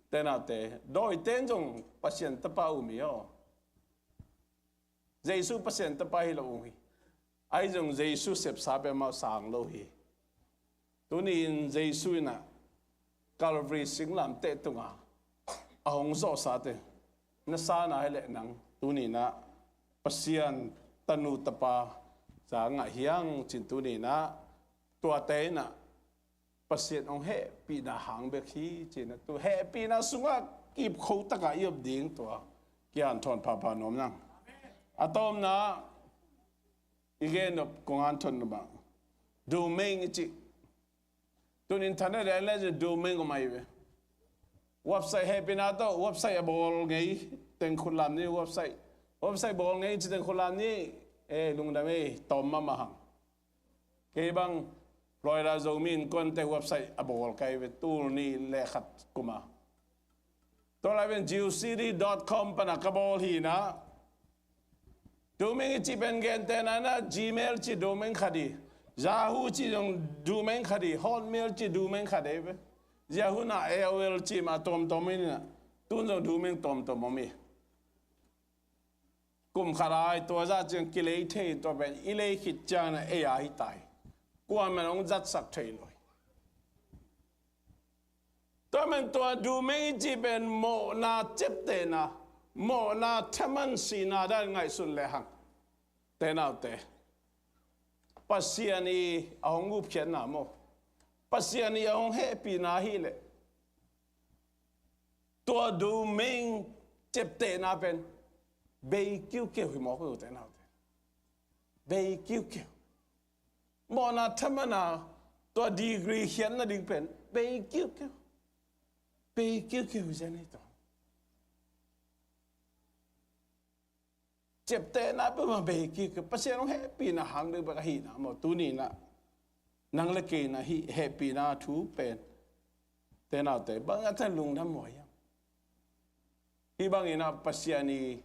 Ute naute, dawite in zong Pasian Tapa um hi aw. Jesu Pasian Tapa hi lo um hi. Ahi zong Jesu sepsa pen amau sang lo hi. Tuni-in Jesu in ah Calvary singlamteh tungah a hong zawhsate na san a hi leh, nang tuni-in ah Pasian tanu tapa za ngah hi hang ci-in, tuni-in ah tuate in ah Pasian hong hehpihna hang bek hi ci-in ah, tu hehpihna sungah kipkho takah i om ding, tua kihanthawn phapha nuam ing. A tawpna i gen nop kong hanthawn nop ah, Domain i cih. Tun internet ah en le cin domain om ahi ve. Website hehpihna tawh website a bawl ngei teng khut lam ni, website, website bawl ngei ci teng khut lam ni. E, lungdam e, tawm mahmah hang. Kei bang Florida Zomi Innkuan te website a bawl ka hi ve, tul nih le khat kum a. Tua lai pen geocities dot com pan a ka bawl hi na. Domain i cih pen gentehna in ah Gmail cih domain khat hi. Yahoo cih zong domain khat hi. Hotmail cih domain khat hi ve. Yahoo in ah A O L cih mah tuamtuam hi na. Tun zong domain tuamtuam om hi. Kum khat lai tua zah ciang kilei thei, tua pen i lei khit ciang na ei a hi tai. Kuaman hong zatsak thei lo hi. Tua man tua domain i cih pen mawhna ciaptehna, mawhna thaman sihna dan ngaihsun le hang. Te naute, Pasian i a hong gupkhiatna maw, Pasian i a hong hehpihna hi leh, tua domain ciaptehna pen bei kiukiu hi mawk uh, te naute. Bei kiukiu. Mawhna thaman a tua degree khiatna ding pen bei kiukiu. Bei kiukiu hi zen hi tua. Ciaptehna peuhmah bei kiukiu. Pasian hong hehpihna hang bekbek ahihna maw, tuni in ah nang le kei in ah hih hehpihna thu pen, te naute, bang a tan lungdam huai hiam? Hih bangin ah Pasian i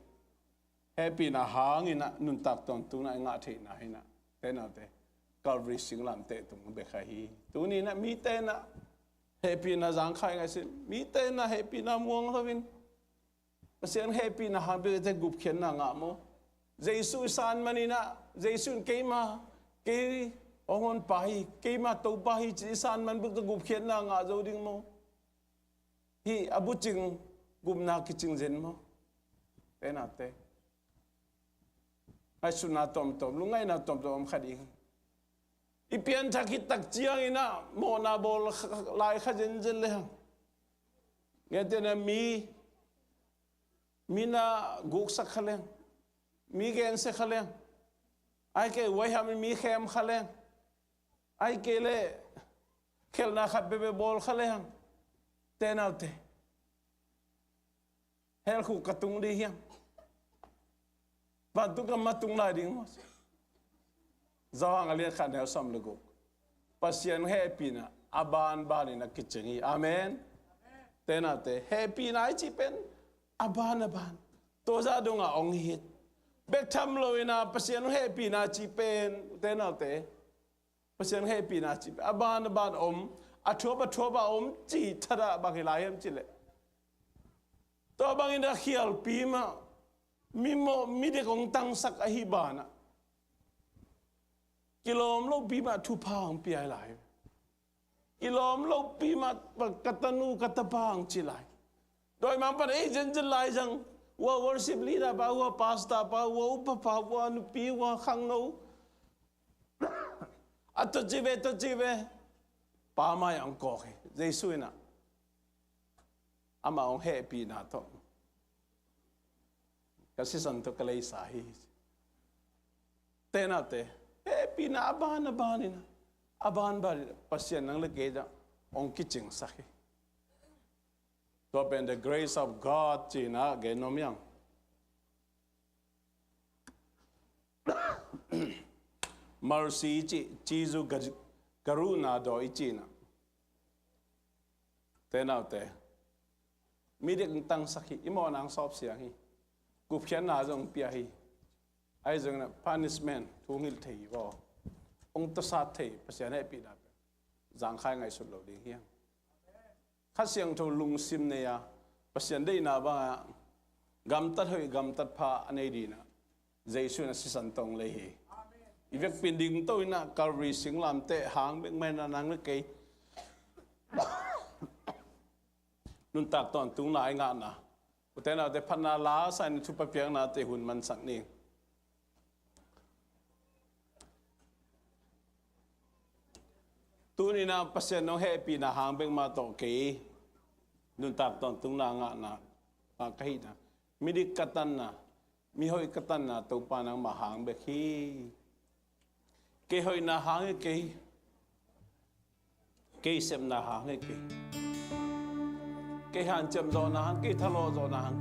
hehpihna hangin ah nuntak tawntungna i ngah theihna hi na, te naute, Calvary singlamteh tung bek ahi hi. Tuni in ah mite in ah hehpihna zangkhai ngaihsun, mite in ah hehpihna muang loin Pasian hehpihna hang bekte gupkhiatna ngah maw? Jesu i san man in ah, Jesu in keima, kei hong honpa hi, keima Topa hi ci i san man bekte gupkhiatna ngah zo ding maw? Hih a bucing gupna kicing zen maw? Te naute, ngaihsutna tuamtuam, lungngaihna tuamtuam om kha ding. I pianthak khit tak ciangin ah mawhna bawl kha, lai kha zenzen le hang. Gentehna mi, mi na guksak kha le hang. Mi gensia kha le hang. Ahih kei leh huaiham in mi khem kha le hang. Ahih kei leh khelhna khat bebe bawl kha le hang. Te naute, hell khuk ka tung ding hiam? Vantung gam mah tung lai ding maw? Johan a lian khat neu sawm le guk. Pasian hehpihna a banban in a kicing hi. Amen. Te naute, hehpihna i cih pen a ban a ban, tua zah dong a hong hi. Bek tham lo in ah Pasian hehpihna cih pen, te naute, Pasian hehpihna cih pen a ban a ban om, a thuap a thuap a om cih thadah bang hi lai hiam cih leh, tua bangin a khialpi mah, mi mawh, mi dek hong tangsak ahih banah, kilawm lopi mah thupha hong pia hi lai. Kilawm lopi mah ka tanu ka tapa hong ci lai. Dawimangpa'n ei zenzen lai zang, hua worship leader pa, hua pastor pa, hua upa pa, hua nupi, hua khangno, a tawh ci ve, tawh ci ve, Pa mai-ah hong kawk hi. Jesu in ah amah hong hehpihna tawh ka sisan tawh ka leisa hi. Te naute, hehpihna a ban a ban in ah, a banban in ah Pasian nang le kei tawh hong kicingsak hi. Tua pen the grace of God ci-in ah gen nuam hi hang. Mercy i cih, Jesu ka, ka ruhna daw i cih in ah, te naute, mi dek hong tangsak hi, i mawhna hong sawpsiang hi. Gupkhiatna zong pia hi. Ahi zongin ah punishment thu hong hilh thei hi vaw. Hong tawsat thei, Pasian hehpihna pen zangkhai ngaihsut lo ding hi hang. Kha Siangtho lungsim nei a, Pasian deihna bangah gamtat hoih gamtat pha a nei dingin ah Jesu in a sisan tawh hong lei hi. I vekpi-in dingto in ah Calvary singlamteh hang bek mah in ah nang le kei nuntak tawntungna i ngahna, u te nau te, phatna la sa-in thupha piaknate hun mansak ni. Tuni-in ah Pasian hong hehpihna hang bek mah tawh kei nuntak tawntungna ngahna, ngah ka hihna, midik ka tanna, mihoih ka tanna Topa nangmah hang bek hi. Kei hoihna hang hi kei, Kei sepna hang hi kei. Kei hanciam zawhna hang, kei thalawh zawhna hang.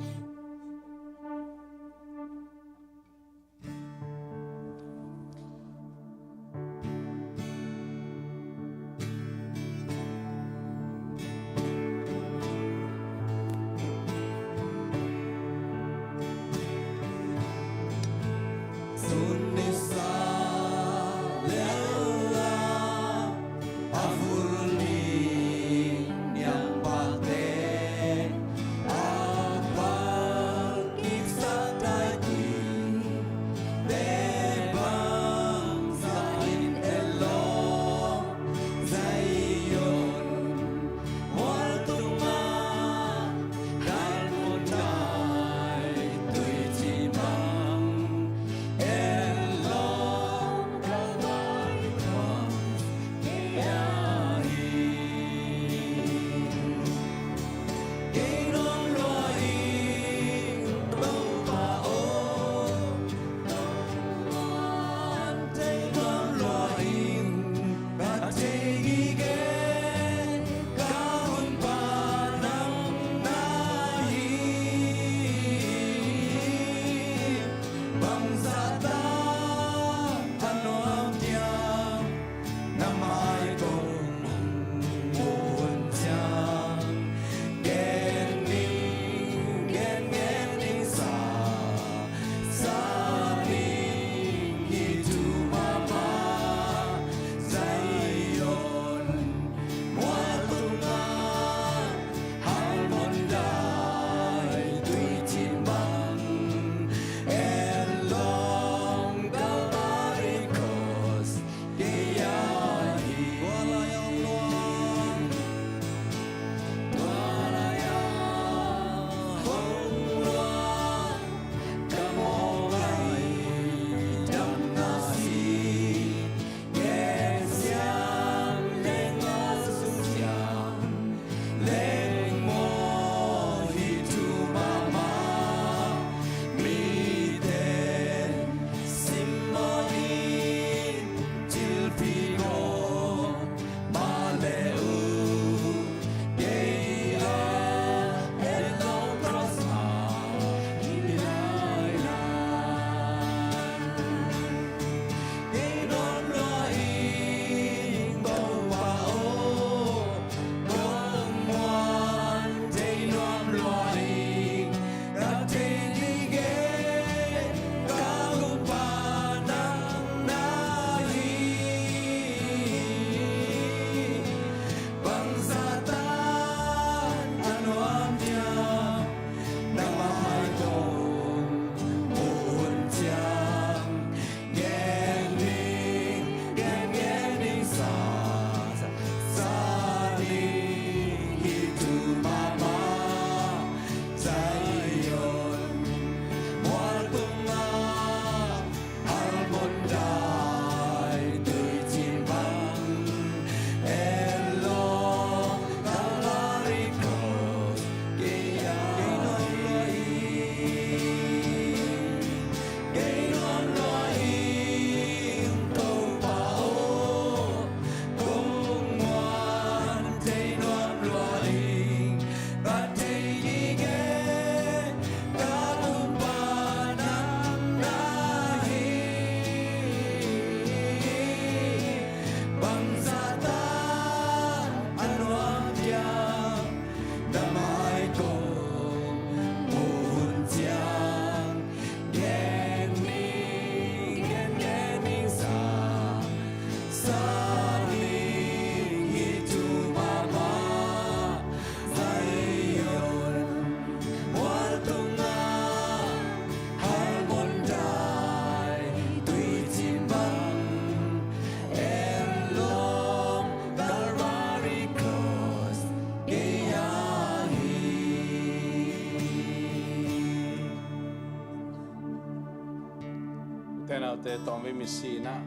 Ute naute, tawmvei misi in ah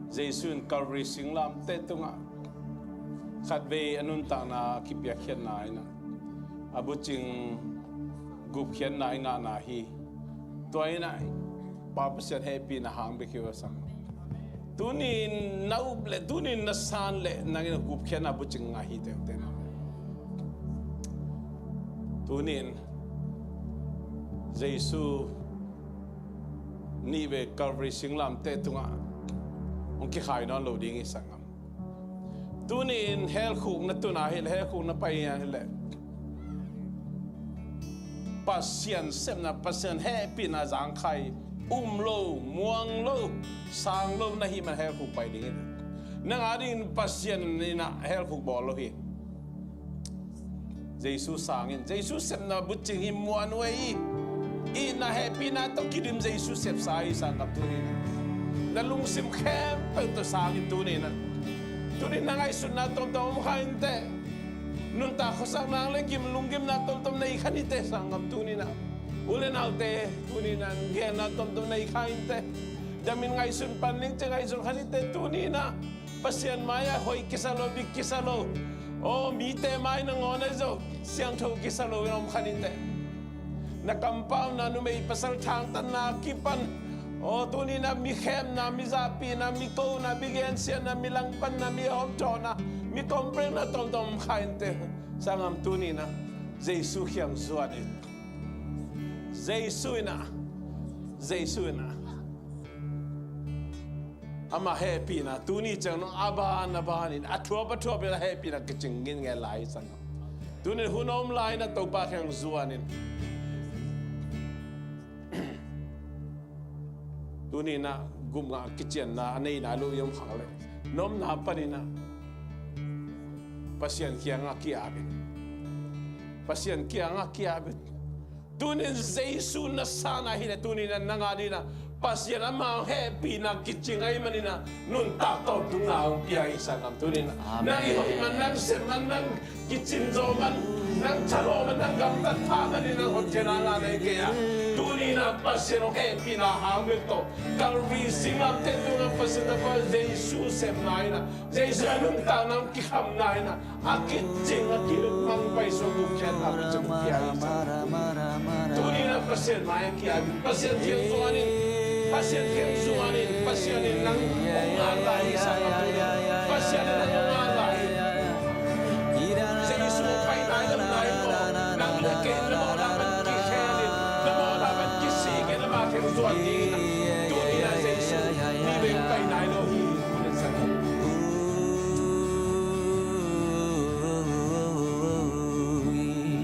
Jesu in Calvary singlamteh tungah khatvei a nuntakna a kipiakkhiatna in ah a bucing gupkhiatna i ngahna hi. Tua in ah Pa Pasian hehpihna hang bek hi a sam. Tunin na up le, tunin na san le, nangin a gupkhiatna bucing ngah hi teuhteuh na. Tunin Jesu nih vei Calvary singlamteh tungah hong kikhai nawn lo ding hi, sanggam. Tunin hell khuk na tun a hileh, hell khuk na pai a hileh, Pasian sepna, Pasian hehpihna zangkhai um lo, muang lo, sang lo na hih man hell khuk pai ding hi. Nang a dingin Pasian in ah hell khuk bawl lo hi. Jesu sang in, Jesu sepna bucing hi, muan uh hi. Itna hehpihna tawh kidim Jesu sepsa hi, sanggam, tunin ah. Na lungsim khempeuh tawh sang in, tunin ah. Tunin na ngaihsutna tomtom om kha inteh. Nuntak khuasakna le gim, lunggimna tomtom nei kha inteh, sanggam, tunin ah. U le naute, tunin ah genna tomtom nei kha inteh. Damin ngaihsun pan ning ci, ngaihsun kha inteh, tunin ah. Pasian mai-ah hoih kisa lo, bik kisa lo. Aw, mite mai nangawn ah zong siangtho kisa lo in om kha inteh. Na kampauna, numei pasal thangtatna kipan, aw, tunin ah mi khemna, mi zahpihna, mi kona, mi gensiatna, mi langpanna, mi hawmthawhna, mi complainna tomtom om kha inteh. Sanggam, tunin ah Jesu kiang zuan in. Jesu in ah, Jesu in ah ama hehpihna tuni ciang nong a ban a banin, a thuap a thuap in a hehpihna kicing ngitnget lai, sanggam. Tunin hun a om lai-in ah Topa kiang zuan in. Tunin ah gupna kicianna a nei nai lo i om khak leh, na omna panin ah Pasian kiangah ki-ap in. Pasian kiangah ki-ap in. Tunin Jesu na san a hileh, tunin ah nang a dingin ah Pasian ama hehpihna kicing ahih manin ah nuntak tawh tungah hong pia hi, sanggam, tunin ah. Amen. Nang i hoih man, nang sep man, nang kicin zaw man, nang thalawh man, nang gamtat pha manin nang hotkhiatna ngah nai kei a. Tunin ah Pasian hong hehpihna hang bek tawh Calvary singlamteh tungah Pasian Tapa Jesu sepna in ah, Jesu a nuntakna hong kikhamna in ah, a kicing a kimang paisuak gupkhiatna bucing pia hi, sanggam. Tunin ah Pasian mai-ah ki-ap in, Pasian kiang zuan in, Pasian kiang zuan in, Pasian in nang hong ngan lai hi, sanggam, tunin. Pasian in nang hong ngan lai hi. Jesu pai nai lo nai maw, nang le kei na mawhna pan kikhel in, na mawhna pan kisik in, ama kiang zuan ding in ah. Tunin ah Jesu ni vei pai nai lo hi, tunin, sanggam.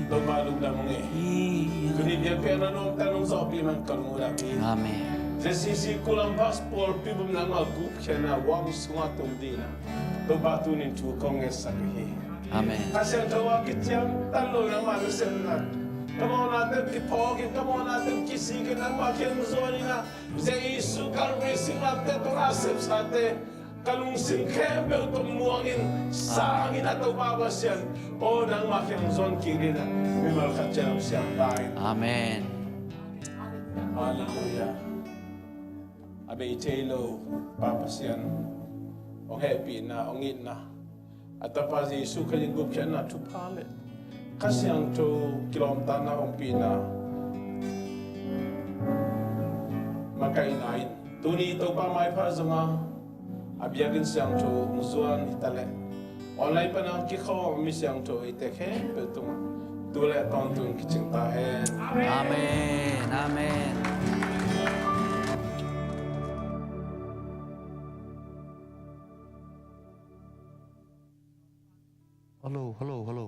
Topa lungdam ung e. Tuni biakpiakna nuamtak nong zawhpih man ka lungdam hi. Amen. J C C Kulam Passport pibum nangmah gupkhiatna huang sungah tum dingin ah Topa tunin thu kong ngetsak hi. Amen. Kha Siangtho a kiciamtan lo nangmah nasepna, ka mawhnate kiphawk in, ka mawhnate kisik in, nangmah kiang zuan in ah, Jesu Calvary singlamteh tungah a sepsate ka lungsim khempeuh tawh muang in, sang in ah, Topa Pasian aw, nangmah kiang zuan kik dingin ah mimal khat ciat hong siang ta in. Amen. Halleluiah. A bei thei lo Pa Pasian hong hehpihna, hong itna, a Tapa Jesu Khrih gupkhiatna thupha le Kha Siangtho kilawmtatna ompihna makaihna in, tuni Topa maipha zongah a biakinn siangtho hong zuan hi taleh, online pana kikhawm mi siangtho eite khempeuh tungah tu le tawntung kicing ta hen. Amen. Amen. Hello, hello, hello.